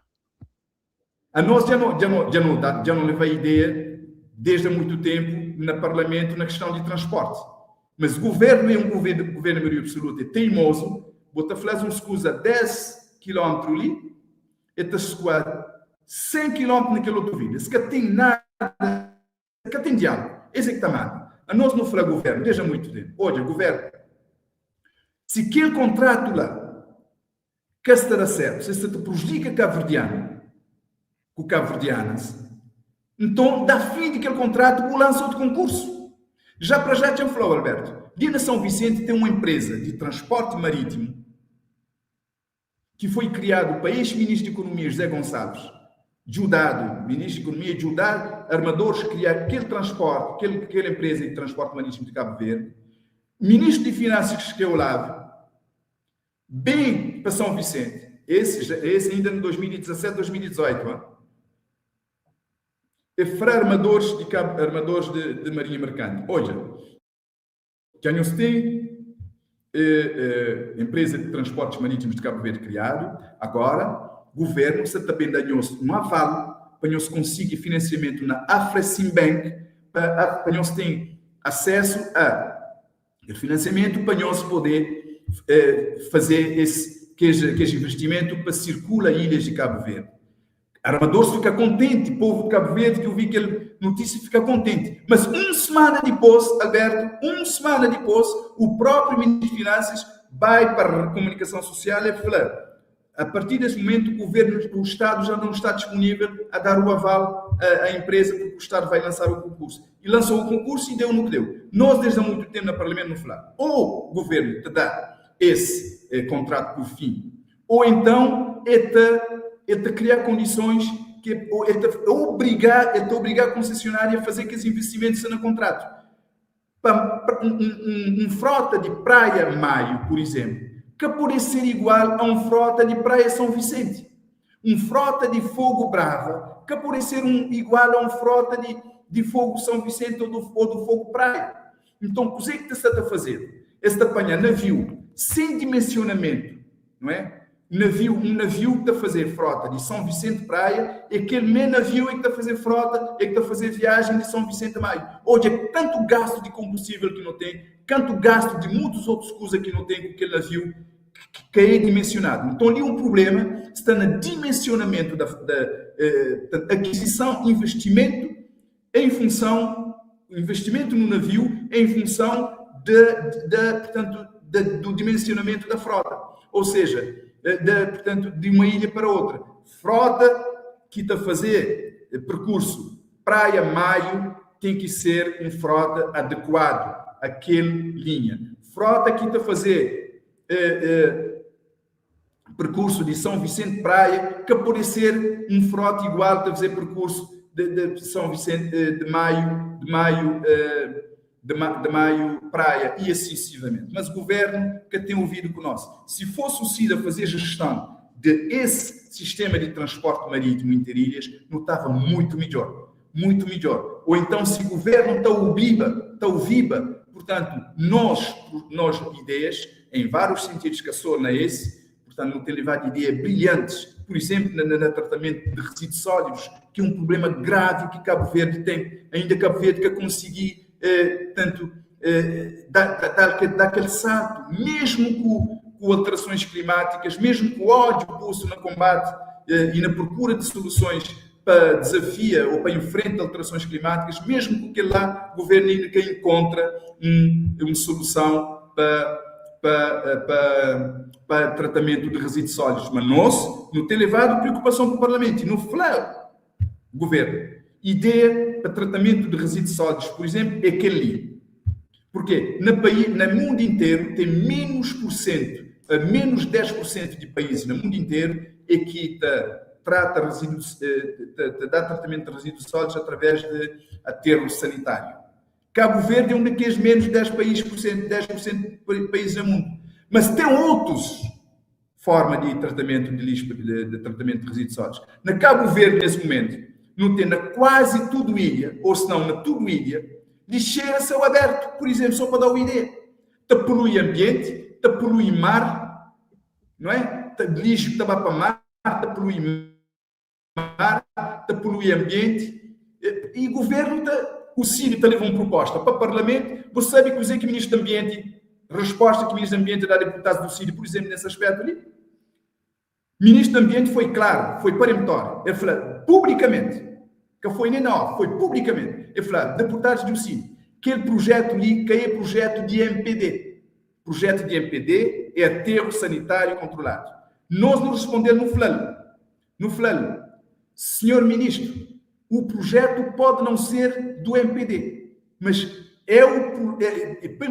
A nós já não leva a ideia desde há muito tempo no parlamento na questão de transporte. Mas o governo é um governo, governo maioria absoluta, é teimoso, bota fazer um escusa 10 km ali, e está escoar 100 km naquele outro vídeo. Esse que tem nada, que tem diálogo. Esse é que está mal. A nós não fala governo, desde há muito tempo. Olha, governo, se aquele contrato lá, que estará certo, se te prejudica cabo-verdiano, com cabo-verdianas, então dá fim daquele contrato, o lança outro concurso. Já para já tinha falado, Alberto. Dina São Vicente tem uma empresa de transporte marítimo que foi criado para ex-ministro de Economia José Gonçalves, Judado, ministro de Economia, Judado, armadores criar aquele transporte, aquela empresa de transporte marítimo de Cabo Verde, ministro de Finanças que é o Olavo, bem para São Vicente, esse ainda em 2017, 2018, hein? É fra armadores de, Cabo, armadores de Marinha Mercante. Olha, já se tem empresa de transportes marítimos de Cabo Verde criado, agora governo se também dá um aval para nós conseguir financiamento na Afreximbank para nós ter acesso a financiamento para nós poder fazer esse que esse investimento para circular ilhas de Cabo Verde. Armador fica contente, povo de Cabo Verde que eu vi aquela notícia fica contente. Mas uma semana depois, Alberto, uma semana depois, o próprio ministro de Finanças vai para a comunicação social e fala: a partir desse momento, o governo, o Estado já não está disponível a dar o aval à empresa, porque o Estado vai lançar o concurso. E lançou o concurso e deu no que deu. Nós, desde há muito tempo, no Parlamento, não falamos. Ou o governo te dá esse contrato por fim, ou então é te criar condições que ou é te obrigar a concessionária a fazer que esses investimentos sejam no contrato. Um frota de Praia Maio, por exemplo, que pode ser igual a um frota de Praia São Vicente. Um frota de Fogo Brava, que pode ser igual a um frota de Fogo São Vicente ou do Fogo Praia. Então, o que é que está a fazer? Este apanha navio sem dimensionamento, não é? Naviu, um naviu que ta fazer frota de São Vicente Praia é aquele mesmo navio é que ta fazer frota, é que ta fazer viagem de São Vicente Maio. Hoje é tanto gasto de combustível que não tem, tanto gasto de muitos outros coisas que não tem com aquele navio que é dimensionado. Então ali um problema está no dimensionamento da aquisição, investimento em função, investimento no navio em função de, portanto, do dimensionamento da frota. Ou seja, portanto, de uma ilha para outra. Frota que está a fazer percurso Praia-Maio tem que ser um frota adequado àquele linha. Frota que está a fazer percurso de São Vicente Praia, que pode ser um frota igual a fazer percurso de São Vicente de Maio Praia e assim sucessivamente. Mas o governo que tem ouvido conosco. Se fosse o CID a fazer gestão de esse sistema de transporte marítimo interilhas, não estava muito melhor. Muito melhor. Ou então, se o governo está o BIBA, está o VIBA, portanto, nós ideias, em vários sentidos que a sou na esse, portanto, não tem levado ideias brilhantes, por exemplo, no tratamento de resíduos sólidos, que é um problema grave que Cabo Verde tem. Ainda Cabo Verde que consegui, tanto, dar aquele salto, mesmo com alterações climáticas, mesmo com o ódio posto no combate e na procura de soluções para desafia ou para enfrentar alterações climáticas, mesmo com aquele lá, o governo ainda que encontra uma solução para tratamento de resíduos sólidos. Mas nós não tem levado preocupação para o Parlamento e no FLA, governo. Ideia para tratamento de resíduos sólidos, por exemplo, é aquele ali. Porque no mundo inteiro tem menos por cento, menos 10% de países no mundo inteiro é que trata resíduos, dá tratamento de resíduos sólidos através de aterro sanitário. Cabo Verde é um daqueles menos 10 países por cento, 10% de países no mundo. Mas tem outros forma de tratamento de lixo, de tratamento de resíduos sólidos. Na Cabo Verde, nesse momento, não tem na quase tudo ilha, ou se não na tudo ilha, lixeira a céu aberto, por exemplo, só para dar uma ideia. Te polui ambiente, te polui mar, não é? Te lixo que te vai para mar, te polui mar, te polui ambiente, e o governo, te, o Círio te leva uma proposta para o Parlamento, você sabe que o Ministro do Ambiente, resposta que o Ministro do Ambiente dá a deputados do Círio, por exemplo, nesse aspecto ali, o Ministro do Ambiente foi claro, foi peremptório, ele falou publicamente, que foi nem não, foi publicamente, ele falou, deputados do Círio, aquele projeto ali, que é projeto de MPD, projeto de MPD é aterro sanitário controlado. Nós não respondemos no FLAL. No FLAL, senhor ministro, o projeto pode não ser do MPD, mas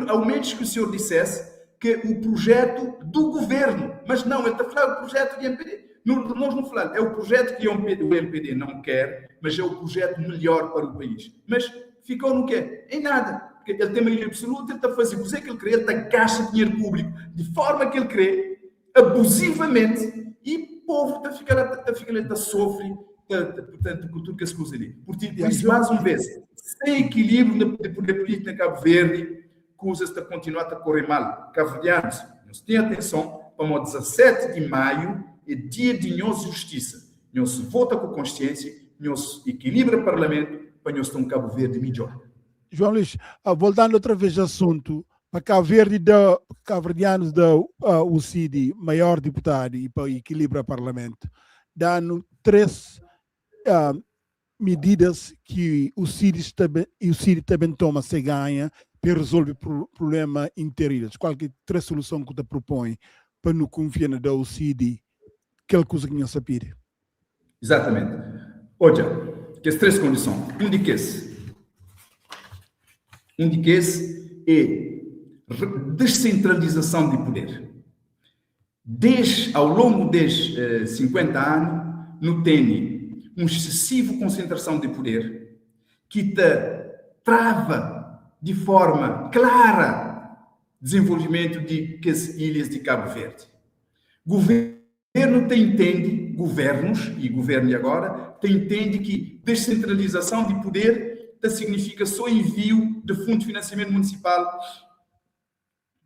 ao menos que o senhor dissesse que o projeto do governo, mas não, ele está a falar do projeto de MPD. Não, nós não falamos, é o projeto que o MPD não quer, mas é o projeto melhor para o país. Mas ficou no quê? Em nada. Porque ele tem maioria absoluta, ele está a fazer o que ele quer, ele está a gastar dinheiro público de forma que ele quer, abusivamente, e o povo está a ficar, está a ficar, está a sofrer, está, portanto, com tudo que se usa ali. Por isso, mais uma vez, sem equilíbrio de poder político na Cabo Verde, coisas a continuar a correr mal. Cabo-verdianos, nós tenham atenção, para o 17 de maio é dia de nossa justiça. Nós vota com consciência, nós equilibra o parlamento para nós ter um Cabo Verde melhor. João Luís, voltando outra vez ao assunto, para Cabo Verde, da, cabo-verdianos da o CID, maior deputado e para equilibrar o parlamento, dando 3 medidas que o CID também, e o CID também toma se ganha para resolver o problema interilhas. Qual que é a 3 soluções que te propõe para não confiar na da UCID, aquela coisa que não se pede? Exatamente. Olha, que as 3 condições. Um de que esse. Um de que esse é descentralização de poder. Desde, ao longo destes 50 anos, não tem uma excessiva concentração de poder que te trava de forma clara desenvolvimento de que as ilhas de Cabo Verde. Governo te entende, governos, e governo de agora, te entende que descentralização de poder te significa só envio de fundo de financiamento municipal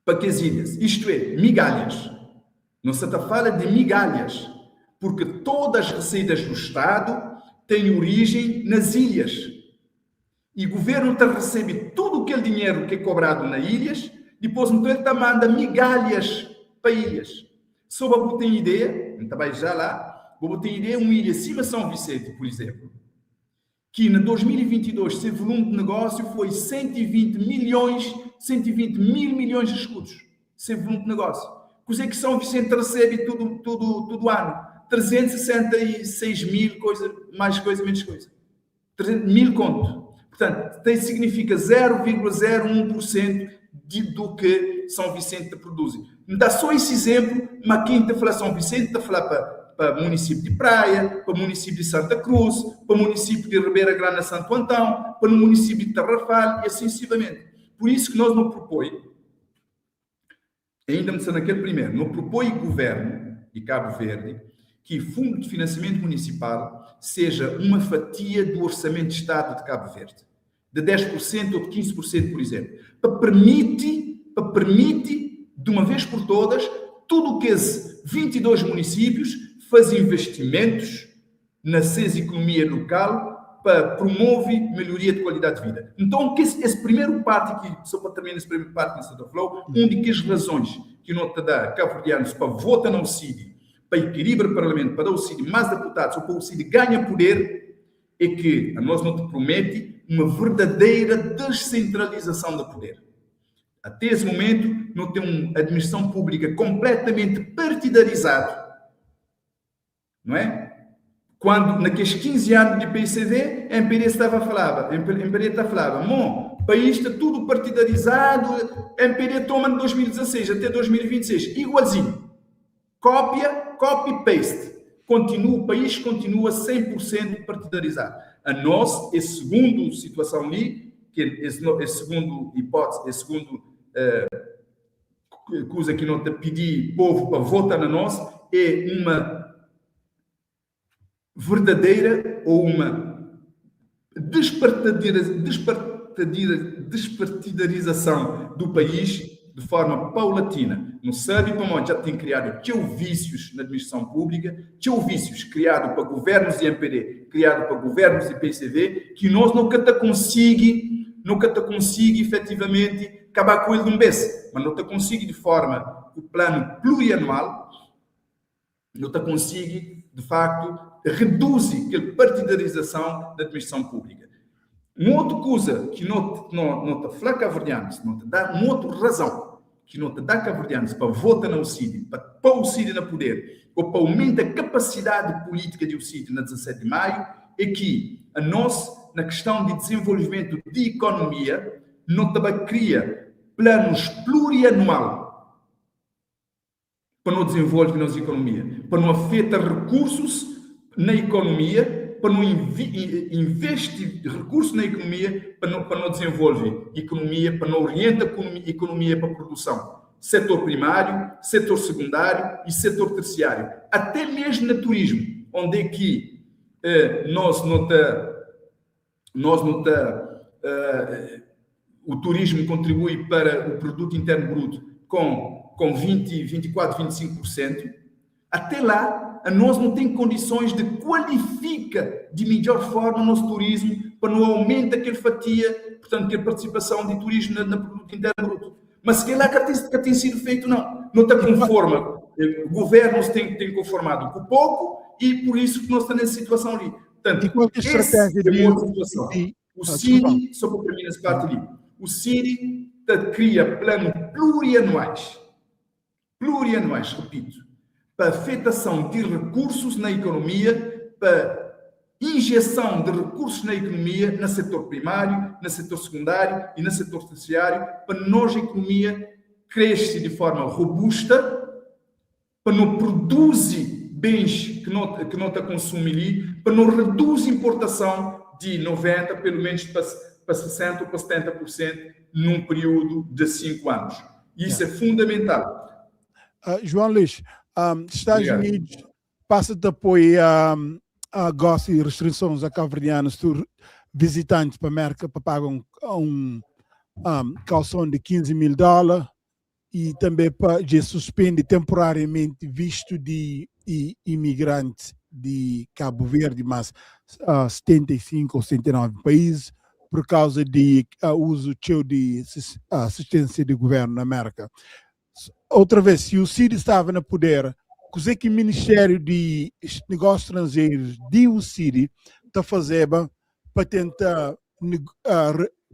para que as ilhas, isto é, migalhas. Não se ta fala de migalhas, porque todas as receitas do Estado têm origem nas ilhas. E governo ta recebe tudo aquele dinheiro que é cobrado na ilhas, depois então ele ta manda migalhas para ilhas. Só para você ter ideia, não vai já lá, para ter ideia, uma ilha acima São Vicente, por exemplo, que em 2022 seu volume de negócio foi 120 milhões, 120 mil milhões de escudos, seu volume de negócio. Coisa que São Vicente recebe tudo, tudo, todo ano. 366 mil, coisa, mais coisa, menos coisa. 300 mil conto. Portanto, tem, significa 0,01% do que São Vicente produz. Me dá só esse exemplo, mas quem está a falar São Vicente está a falar para o município de Praia, para o município de Santa Cruz, para o município de Ribeira Grande Santo Antão, para o município de Tarrafal e assim sucessivamente. Por isso que nós não propõe, ainda me naquele primeiro, não propõe o governo de Cabo Verde que Fundo de Financiamento Municipal seja uma fatia do Orçamento de Estado de Cabo Verde, de 10% ou de 15%, por exemplo, para permite, de uma vez por todas, tudo o que esses 22 municípios fazem investimentos na sua economia local para promover melhoria de qualidade de vida. Então, que esse primeiro parte aqui, só para terminar esse primeiro parte nesse Flow, um de que as razões que não te dá cabo-verdianos para votar no CID, para equilíbrio o parlamento, para dar o CID mais deputados, ou para o CID ganha poder, é que a nós não te promete uma verdadeira descentralização do poder. Até esse momento, não tem uma administração pública completamente partidarizada, não é? Quando, naqueles 15 anos de PICV, a MPD estava a falar, a MPD está a falar, bom, país está tudo partidarizado, MPD toma de 2016 até 2026, igualzinho. Cópia, copy-paste. Continua, o país continua 100% partidarizado. A nós, esse segundo situação ali, que esse segundo hipótese, esse segundo coisa que não te pedir povo para votar na nós, é uma verdadeira ou uma despartidarização do país de forma paulatina. Não sabe como já tem criado teu vícios na administração pública, teu vícios criado para governos de MPD, criado para governos de PCV, que nós nunca te consiga efetivamente acabar com ele de um vez, mas não te consiga de forma o plano plurianual, não te consiga de facto reduzir aquela partidarização da administração pública. Uma outra coisa que não te fala cabo-verdianos, não te dá uma outra razão que não te dá cabo-verdianos para votar no CID, para pôr o CID no poder, ou para aumentar a capacidade política do CID na 17 de maio, é que a nós, na questão de desenvolvimento de economia, não também cria planos plurianual para não desenvolver a nossa economia, para não afetar recursos na economia, para não investir recursos na economia, para não desenvolver economia, para não orientar a economia para a produção. Setor primário, setor secundário e setor terciário. Até mesmo no turismo, onde é que nós não tá, o turismo contribui para o produto interno bruto com 20, 24, 25%, até lá a nós não tem condições de qualifica de melhor forma o nosso turismo para não aumentar aquele fatia, portanto, aquela participação de turismo na produto interno bruto. Mas se lá que tem sido feito, não. Não está conforme. O governo tem conformado com pouco e por isso que nós estamos nessa situação ali. Portanto, e qual é a estratégia de é situação. O CID, só para terminar essa parte ali, o CID cria planos plurianuais, plurianuais, repito, para afetação de recursos na economia, para injeção de recursos na economia, no setor primário, no setor secundário e no setor terciário, para nós a economia cresce de forma robusta, para não produzir bens que não está consumir, para não reduzir importação de 90, pelo menos para 60 ou para 70% num período de 5 anos. Isso é fundamental. João Luís, Estados Obrigado. Unidos passa de apoio a gosto e restrições a cabo-verdianos visitantes para a América para pagar um calção de 15 mil dólares. e tanbê pa dje suspende temporariamenti vistu di imigrantis di Cabo Verde mas 75 ou 79 países por causa di uzu txeu di assistência di governo na Merka. Outra vez, si o Cid estava na poder, kuzê ki Ministério di Negócios Estrangeiros di o Cid ta fazeba pa tenta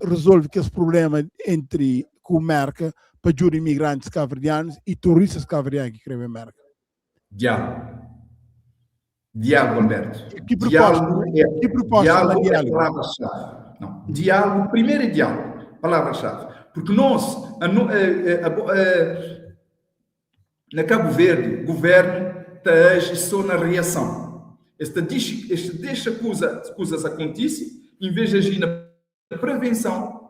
resolve kes problema entri ku Merka pa djuda imigrantis kaverdianus e turistas kaverdianus ki kre ben Merka? Diálogo. Diálogo, Alberto. Que proposta? Diálogo é, que proposta diálogo diálogo? é palavra-chave. Não. Diálogo, primeiro é diálogo, palavra-chave. Porque nós, a, a, a, na Cabo Verde, o governo está a agir só na reação. Este deixa, este deixa coisa, coisas acontecerem, em vez de agir na prevenção.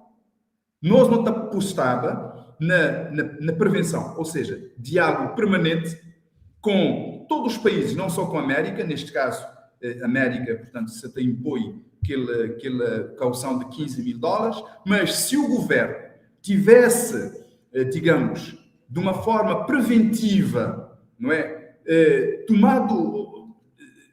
Nós não estamos apostava na prevenção, ou seja, diálogo permanente com todos os países, não só com a América, neste caso, América, portanto, se tem impõe aquela caução de 15 mil dólares, mas se o governo tivesse, digamos, de uma forma preventiva, não é, tomado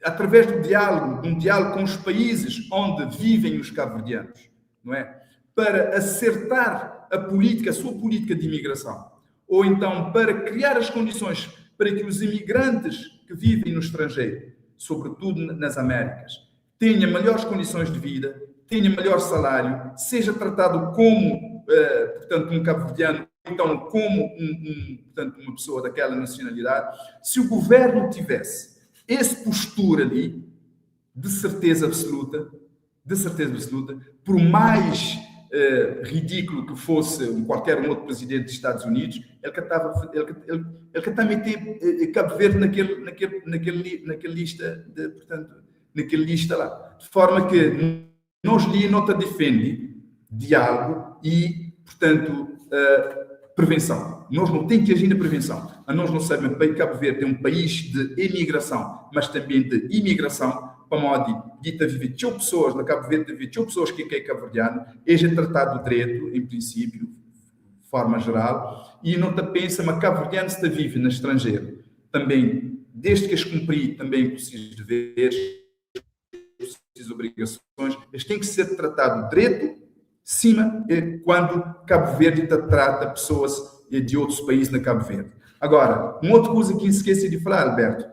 através do diálogo, de um diálogo com os países onde vivem os cabo-verdianos, não é, para acertar a política, a sua política de imigração, ou então para criar as condições para que os imigrantes que vivem no estrangeiro, sobretudo nas Américas, tenham melhores condições de vida, tenham melhor salário, seja tratado como, portanto, um cabo-verdiano, então como portanto, uma pessoa daquela nacionalidade. Se o governo tivesse essa postura ali, de certeza absoluta, de certeza absoluta, por mais ridículo que fosse qualquer um outro presidente dos Estados Unidos, ele que estava, ele que está a meter Cabo Verde naquele lista, de, portanto, naquele lista lá. De forma que nós ali não te defende diálogo e, portanto, prevenção. Nós não temos que agir na prevenção. A nós não sabemos que Cabo Verde é um país de emigração, mas também de imigração, para modo de dita viver tchau pessoas na Cabo Verde, viver tchau pessoas que é cabo-verdiano, é tratado do direito, em princípio, de forma geral, e não te pensa, mas cabo-verdiano se te vive no estrangeiro. Também, desde que as cumpri também com os seus deveres, com as suas obrigações, eles têm que ser tratado direito, cima, quando Cabo Verde te trata pessoas de outros países na Cabo Verde. Agora, uma outra coisa que esqueci de falar, Alberto,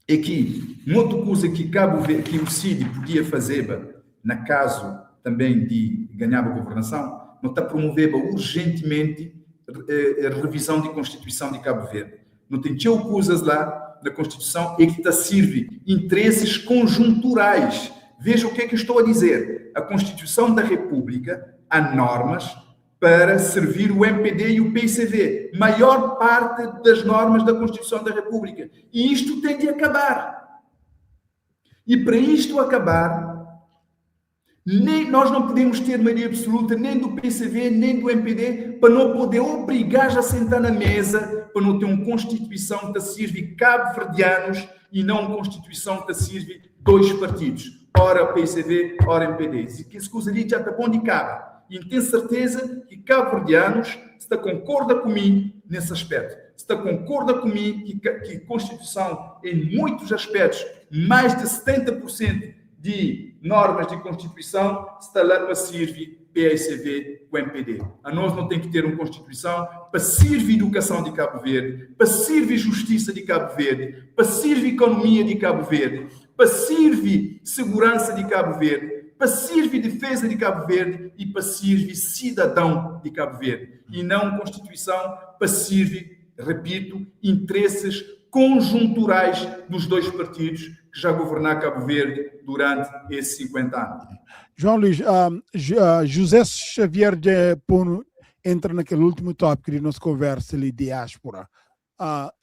é que uma outra coisa que Cabo Verde, que o Cid podia fazer, na caso também de ganhar a governação, não está promovendo urgentemente a revisão da Constituição de Cabo Verde. Não tem tchau coisas lá na Constituição e que está serve interesses conjunturais. Veja o que é que eu estou a dizer. A Constituição da República há normas para servir o MPD e o PICV. Maior parte das normas da Constituição da República. E isto tem de acabar. E para isto acabar, nem, nós não podemos ter maioria absoluta nem do PCV, nem do MPD, para não poder obrigar a sentar na mesa, para não ter uma Constituição que serve cabo-verdianos e não uma Constituição que serve dois partidos. Ora PCV, ora MPD. E que esse ali já está bom de cabo. E tenho certeza que cabo-verdianos está concorda comigo nesse aspecto. Está concorda comigo que a Constituição, em muitos aspectos, mais de 70% de normas de Constituição, está lá para servir PSV com o MPD. A nós não tem que ter uma Constituição para servir educação de Cabo Verde, para servir justiça de Cabo Verde, para servir economia de Cabo Verde, para servir segurança de Cabo Verde, para servir defesa de Cabo Verde e para servir cidadão de Cabo Verde. E não Constituição para servir, repito, interesses conjunturais dos dois partidos que já governaram Cabo Verde durante esses 50 anos. João Luís, José Xavier de Pono entra naquele último tópico de nossa conversa ali, diáspora.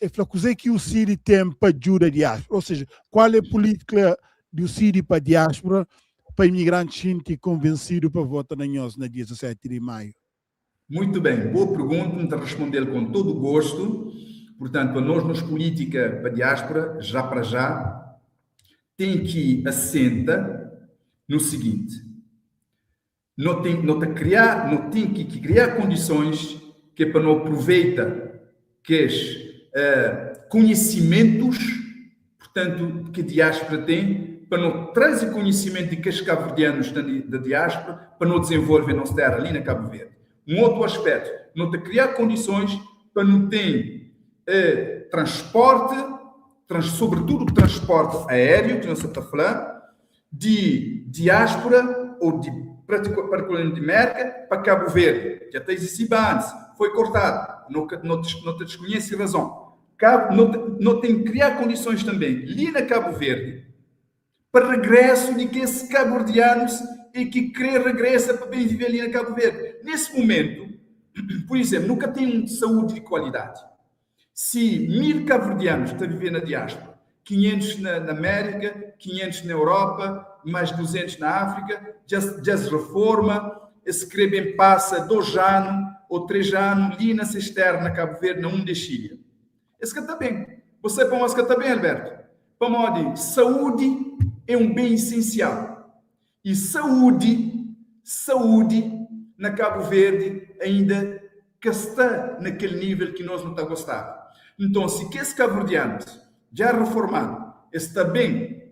Ele falou que o Cid tem para ajuda a diáspora, ou seja, qual é a política do Cid para a diáspora, para imigrantes sentir convencido para votar na NHOS na dia 17 de maio? Muito bem, boa pergunta, te responder com todo o gosto. Portanto, a nós, nos política para a diáspora, já para já, tem que assenta no seguinte: não tem, não te criar, não tem que criar condições Que é pa nu aproveita kes konhisimentus, portantu, ki diáspora ten, pa nu traze konhisimentu di kes kabuverdianus da diáspora pa nu dizenvolve nos téra li na Kabu Verdi. Un otu aspétu, nu ta kriá kondisons pa nu ten transpórti, sobretudu transpórti aériu, ki nu sa ta fla, di diáspora ou di partikularmenti di Mérka pa Kabu Verdi, dja ta izistiba antis, foi kortadu, no ka no no ta diskunhese razon. Kabu no ta no ten kriá kondisons tanben li na Kabu Verdi pa regrésu di kes kabuverdianus e ki kre regresa pa ben vive li na Kabu Verdi. Nesse mumentu, pur izénplu, nu ka ten un saúdi di kualidadi. Si 1000 kabuverdianus ta vive na diáspora, 500 na Amérika, 500 na Europa, mais 200 na Áfrika, dja es reforma, es kre ben pasa 2 anu ou 3 anu li na ses téra na Kabu Verdi, na un des ilha. Es ka ta ben. Bo sabe pamodi es ka ta ben, Alberto? Pamodi saúdi é un ben isensial. E saúdi, saúdi na Kabu Verdi ainda ka sta na kel nível ki nos nu ta gostaba. Nton, si kes kabuverdianus dja reformadu, es ta ben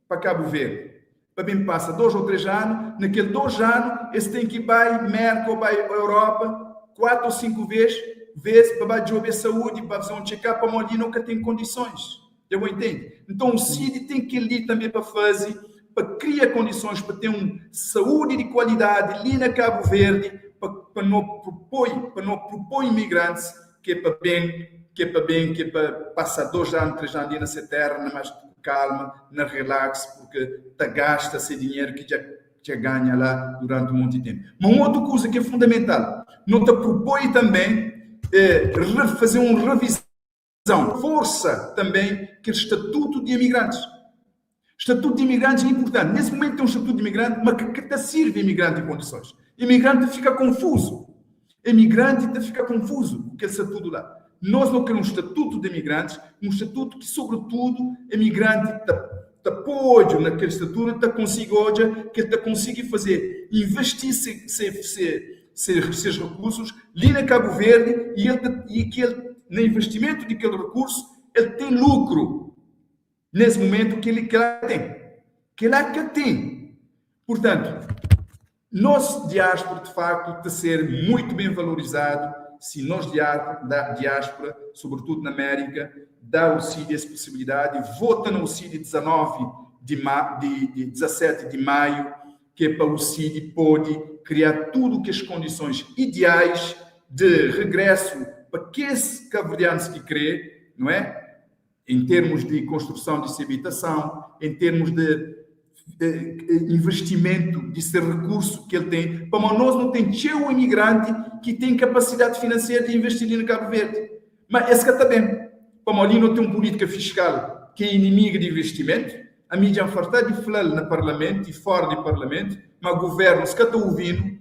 pa Kabu Verdi pa ben pasa 2 ô 3 anu, na kel 2 anu es ten ki bai Merka ô bai Europa 4 ô 5 vez vez pa ba djobe saúdi, pa faze un check-up pamodi li no ka ten kondisons. Dja bo intende? Nton, o CID ten kel-li tanbê pa faze, pa kria kondisons pa ten un saúdi di kualidadi li na Kabu Verdi, pa pa no prupoi, pa no prupoi imigrantis ki é pa ben, ki é pa ben, ki é pa pasa dos anu, três anu li na se téra, na más kalma, na relax, purke ta gasta se dinheru ki dja dja ganha la duranti un monti ténpu. Ma un otu kuza ki é fundamental, no ta prupoi tanbê faze un revizon. Forsa tanbê kel statutu di imigrantis. Statutu di imigrantis é inpurtanti. Nes mumentu ten un statutu di imigranti, ma ka ta sirbi imigranti en kondisons. Imigranti ta fika konfuzu. Imigranti ta fika konfuzu ku kel statutu la. Nos no kre un statutu di imigrantis, un statutu ki sobretudu imigranti ta ta po odju na kel statutu, ta konsigi odja ki el ta konsigi faze, investi se se se ses rekursus li na Kabu Verdi i el ta i ki el na investimentu di kel rekursu el ten lukru nes mumentu ki el kela ten kela ka ten purtantu nos diáspora di faktu ta ser muitu ben valorizadu si nos diáspora sobretudu na Amérika da o CID es posibilidadi vota na o CID 19 di di 17 di maiu ki é pa o CID pode kriá tudu kes kondisons ideais de regrésu pa kes kabuverdianus ki krê, não é? Em termos de konstruson di se abitason, em termos de investimentu di se rekursu ki el ten, pamodi nos nu ten txeu imigranti ki ten kapasidadi finanseru di investi li na Kabu Verdi, ma es ka ta ben, pamodi li no ten un pulítika fiskal ki é inimiga di investimentu. Ami dja N fartá di fla-l na parlamentu i fóra di parlamentu ma govérnus ka ta uvi-nu,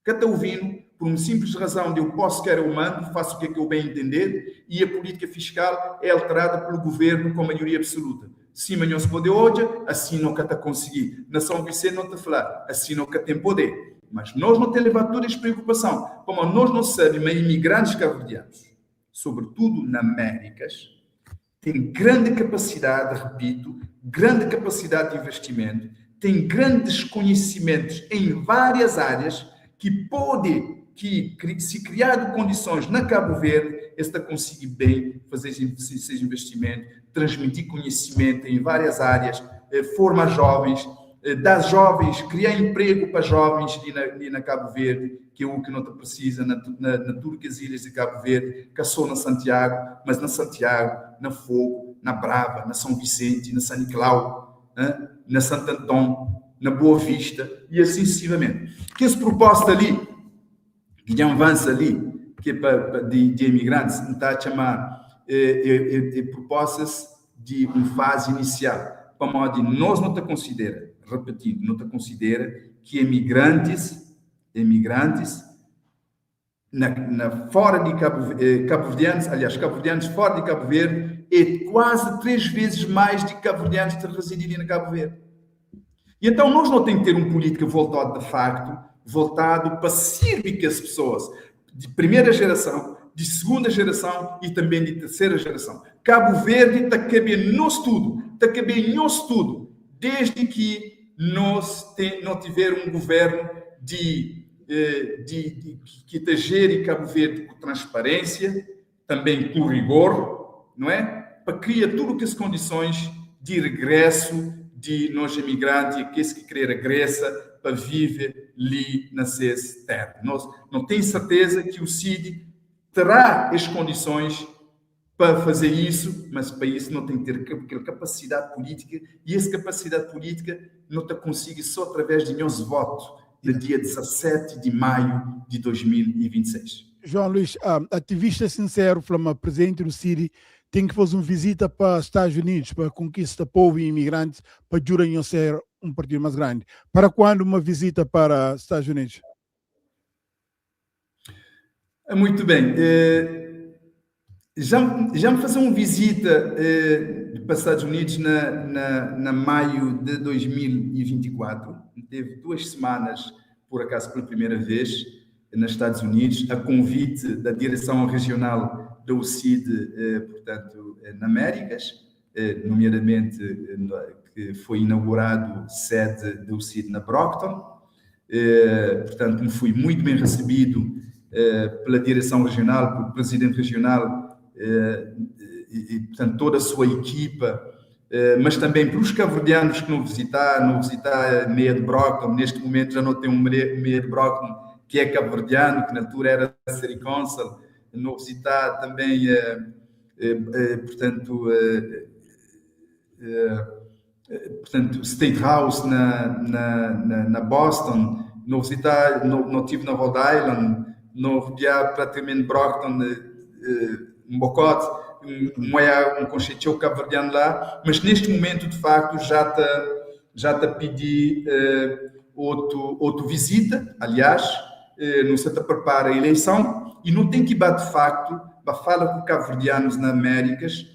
ka ta uvi-nu, pur un sinplis razãu di eu posso quero eu mando, faço o que é que eu bem entender, i a pulítika fiskal é alterada pelu governu ku maioria absoluta. Sima nhos pode odja, asi no ka ta konsigi. Na São Vicente no ta fla, asi no ka ten poder. Mas nos no ten levadu tudu es preokupasãu, pamodi nos no sabe ma imigrantis kabuverdianus, sobretudu na Amérikas, Tem grande capacidade, repito, grande capacidade de investimento, tem grandes conhecimentos em várias áreas que pode, que se criado condições na Cabo Verde, es ta consegui bem fazer seus investimentos, transmitir conhecimento em várias áreas, formar jovens, dar jovens, criar emprego para jovens ali na, ali na Cabo Verde, que é o que não precisa na, na, na tudo que as ilhas de Cabo Verde, que só na Santiago, mas na Santiago, na Fogo, na Brava, na São Vicente, na São Nicolau, né? na Santo Antão, na Boa Vista e assim sucessivamente. Que essa proposta ali, que já avança ali, que é pa, pa, de, de imigrantes, não está a chamar é, é, é, propostas de uma fase inicial, pamodi nós não ta considera, repetindo, não ta considera que imigrantes, imigrantes na, na fora de Cabo, eh, cabo-verdianos, aliás, cabo-verdianos fora de Cabo Verde é quase três vezes mais de cabo-verdianos que residem na Cabo Verde. E então nós não temos que ter uma política voltada de facto, voltado para servir que as pessoas. De primeira geração, de segunda geração e também de terceira geração. Cabo Verde ta cabe nos tudo, ta cabe nhos tudo, desde que nos tem, não tiver um governo de, eh, de, de que ta gere Cabo Verde com transparência, também com rigor, não é? Para criar tudo que as condições de regresso de nós imigrantes e aqueles que querem regressa para viver ali na sua terra. Nós não tenho certeza que o CID terá as condições para fazer isso, mas para isso não tem que ter aquela capacidade política, e essa capacidade política não te consegue só através de nosso voto, no dia 17 de maio de 2026. João Luís, ativista sincero, flama presidente do CID, tem que fazer uma visita para os Estados Unidos para conquistar povo e imigrantes para ajudar a ser um partido mais grande. Para quando uma visita para os Estados Unidos? Muito bem. Já me fazer uma visita para os Estados Unidos na maio de 2024. Teve 2 semanas, por acaso, pela primeira vez, nos Estados Unidos, a convite da direção regional da UCID, portanto, na Américas, nomeadamente que foi inaugurado sede da UCID na Brockton. Portanto, me fui muito bem recebido pela direção regional, pelo presidente regional e, portanto, toda a sua equipa, mas também pelos cabo-verdianos que não visitar mayor de Brockton. Neste momento já não tem um mayor de Brockton que é cabo-verdiano, que na altura era City Council, não visitar também, portanto, State House na Boston, não visitar, não, não tive na Rhode Island, não rodear praticamente Brockton, um bocote, um, um conceito cabo-verdiano lá, mas neste momento, de facto, já está a pedir outro visita, aliás, não se está prepara a eleição e não tem que ir de facto para falar com cabo-verdianos na Américas,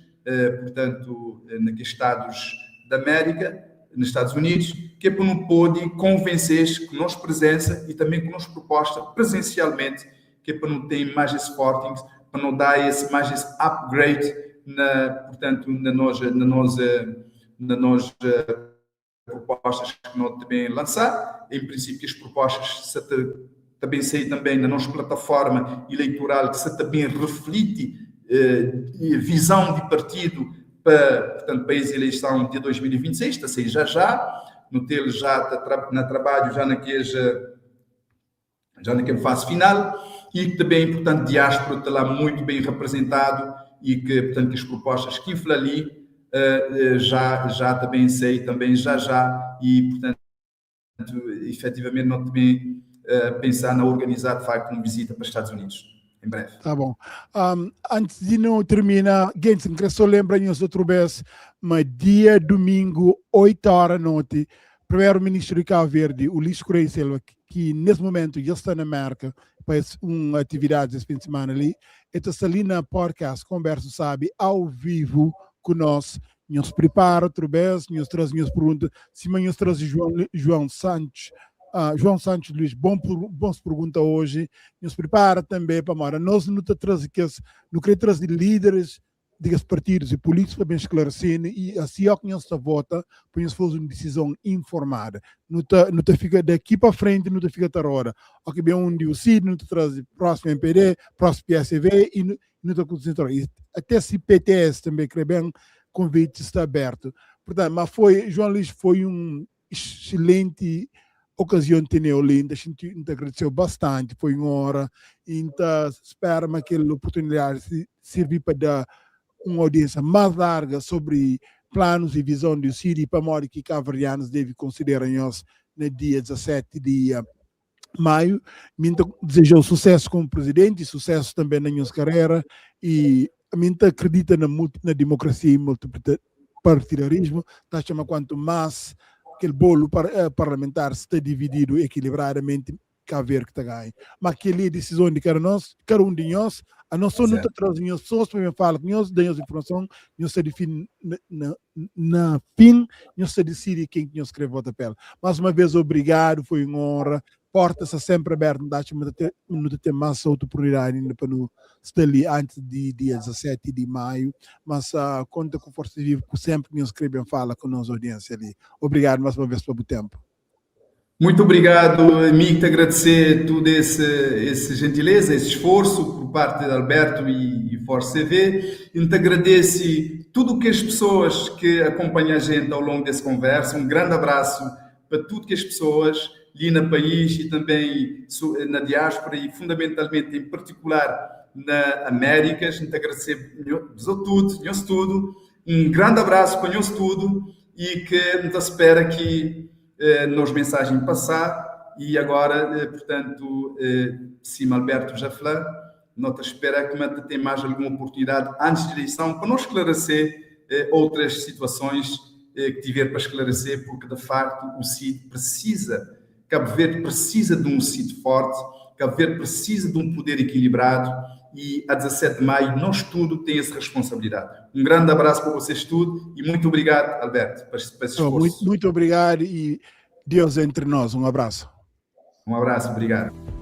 portanto, naqueles estados da América, nos Estados Unidos, que é para não poder convencer com nossa presença e também com nossa proposta presencialmente, que é para não ter mais esse fortings, para não dar mais esse upgrade na, portanto, na nossa propostas que nós também lançar. Em princípio, as propostas se também sei também na nossa plataforma eleitoral que se também reflete visão de partido para, portanto, para a eleição de 2026, está a sair já já, no ter já está na trabalho já naquela fase final e que também, portanto, diáspora está lá muito bem representado e que, portanto, que as propostas que infla ali já também sei também já já e, portanto, efetivamente não também pensar na organizar de facto uma visita para os Estados Unidos em breve. Tá bom. Antes de não terminar, gente, queria só lembrar outra vez, mas dia domingo, 8 horas da noite, primeiro-ministro de Cabo Verde, Ulisses Correia Silva, que nesse momento já está na América, para uma atividade esse fim de semana ali, está ali na podcast Conversa Sabe, ao vivo conosco. Nos prepara outra vez, nos traz minhas perguntas. Se nos traz João Santos, João Santos Luís, bom pergunta hoje. Nos prepara também para mora. Nós não te traz que não queremos trazer líderes diga partidos e políticos para bem esclarecer e assim é que nós vota para nós fazer uma decisão informada. Não te fica daqui para frente, não te fica tarora. Ok, bem um dia o CID, não te traz próximo MPD, próximo PSV e não te concentra. E até se PTS também crê bem, convite está aberto. Portanto, mas foi, João Luís, foi um excelente ocasião de ter ali, a gente agradeceu bastante, foi uma hora, então espero que aquela oportunidade servir para dar uma audiência mais larga sobre planos e visão do CID para modo que cabo-verdianos devem considerar nós no dia 17 de maio. Me desejou sucesso como presidente e sucesso também na minha carreira e a mim acredita na democracia e multipartidarismo, tá chama quanto mais aquele bolo parlamentar está dividido equilibradamente, cá ver que está ganho. Mas aquele é decisão de cada nós, cada um de nós, a nós só não está trazendo as pessoas para falar com nós, damos informação, nós se define na fim, nós se decide quem que nós queremos votar pela. Mais uma vez, obrigado, foi uma honra. Porta sta sempre aberto, nu ta atxa ma nu ta ten más otu oportunidadi inda pa nu sta li antis di dia 17 di maio, mas konta ku Forsa Viva ku sempre ki nhos kre ben fala ku nos audiência li. Obrigado mais uma vez pa bu tempo. Muito obrigado, mi te agradecer tudo esse, esse gentileza, esse esforço por parte de Alberto e Force CV. E te agradeço tudo que as pessoas que acompanham a gente ao longo dessa conversa. Um grande abraço para tudo que as pessoas ali no país e também na diáspora e fundamentalmente em particular na América. A gente agradecer tudo, nós tudo. Um grande abraço para nós tudo e que a gente espera que nos mensagem passar e agora, portanto, se Alberto já falou, não te espera que manta tem mais alguma oportunidade antes de eleição para não esclarecer outras situações que tiver para esclarecer, porque de facto o CID precisa, Cabo Verde precisa de um CID forte, Cabo Verde precisa de um poder equilibrado e a 17 de maio nós tudo tem essa responsabilidade. Um grande abraço para vocês tudo e muito obrigado, Alberto, por esse esforço. Muito, muito obrigado e Deus entre nós. Um abraço. Um abraço, obrigado.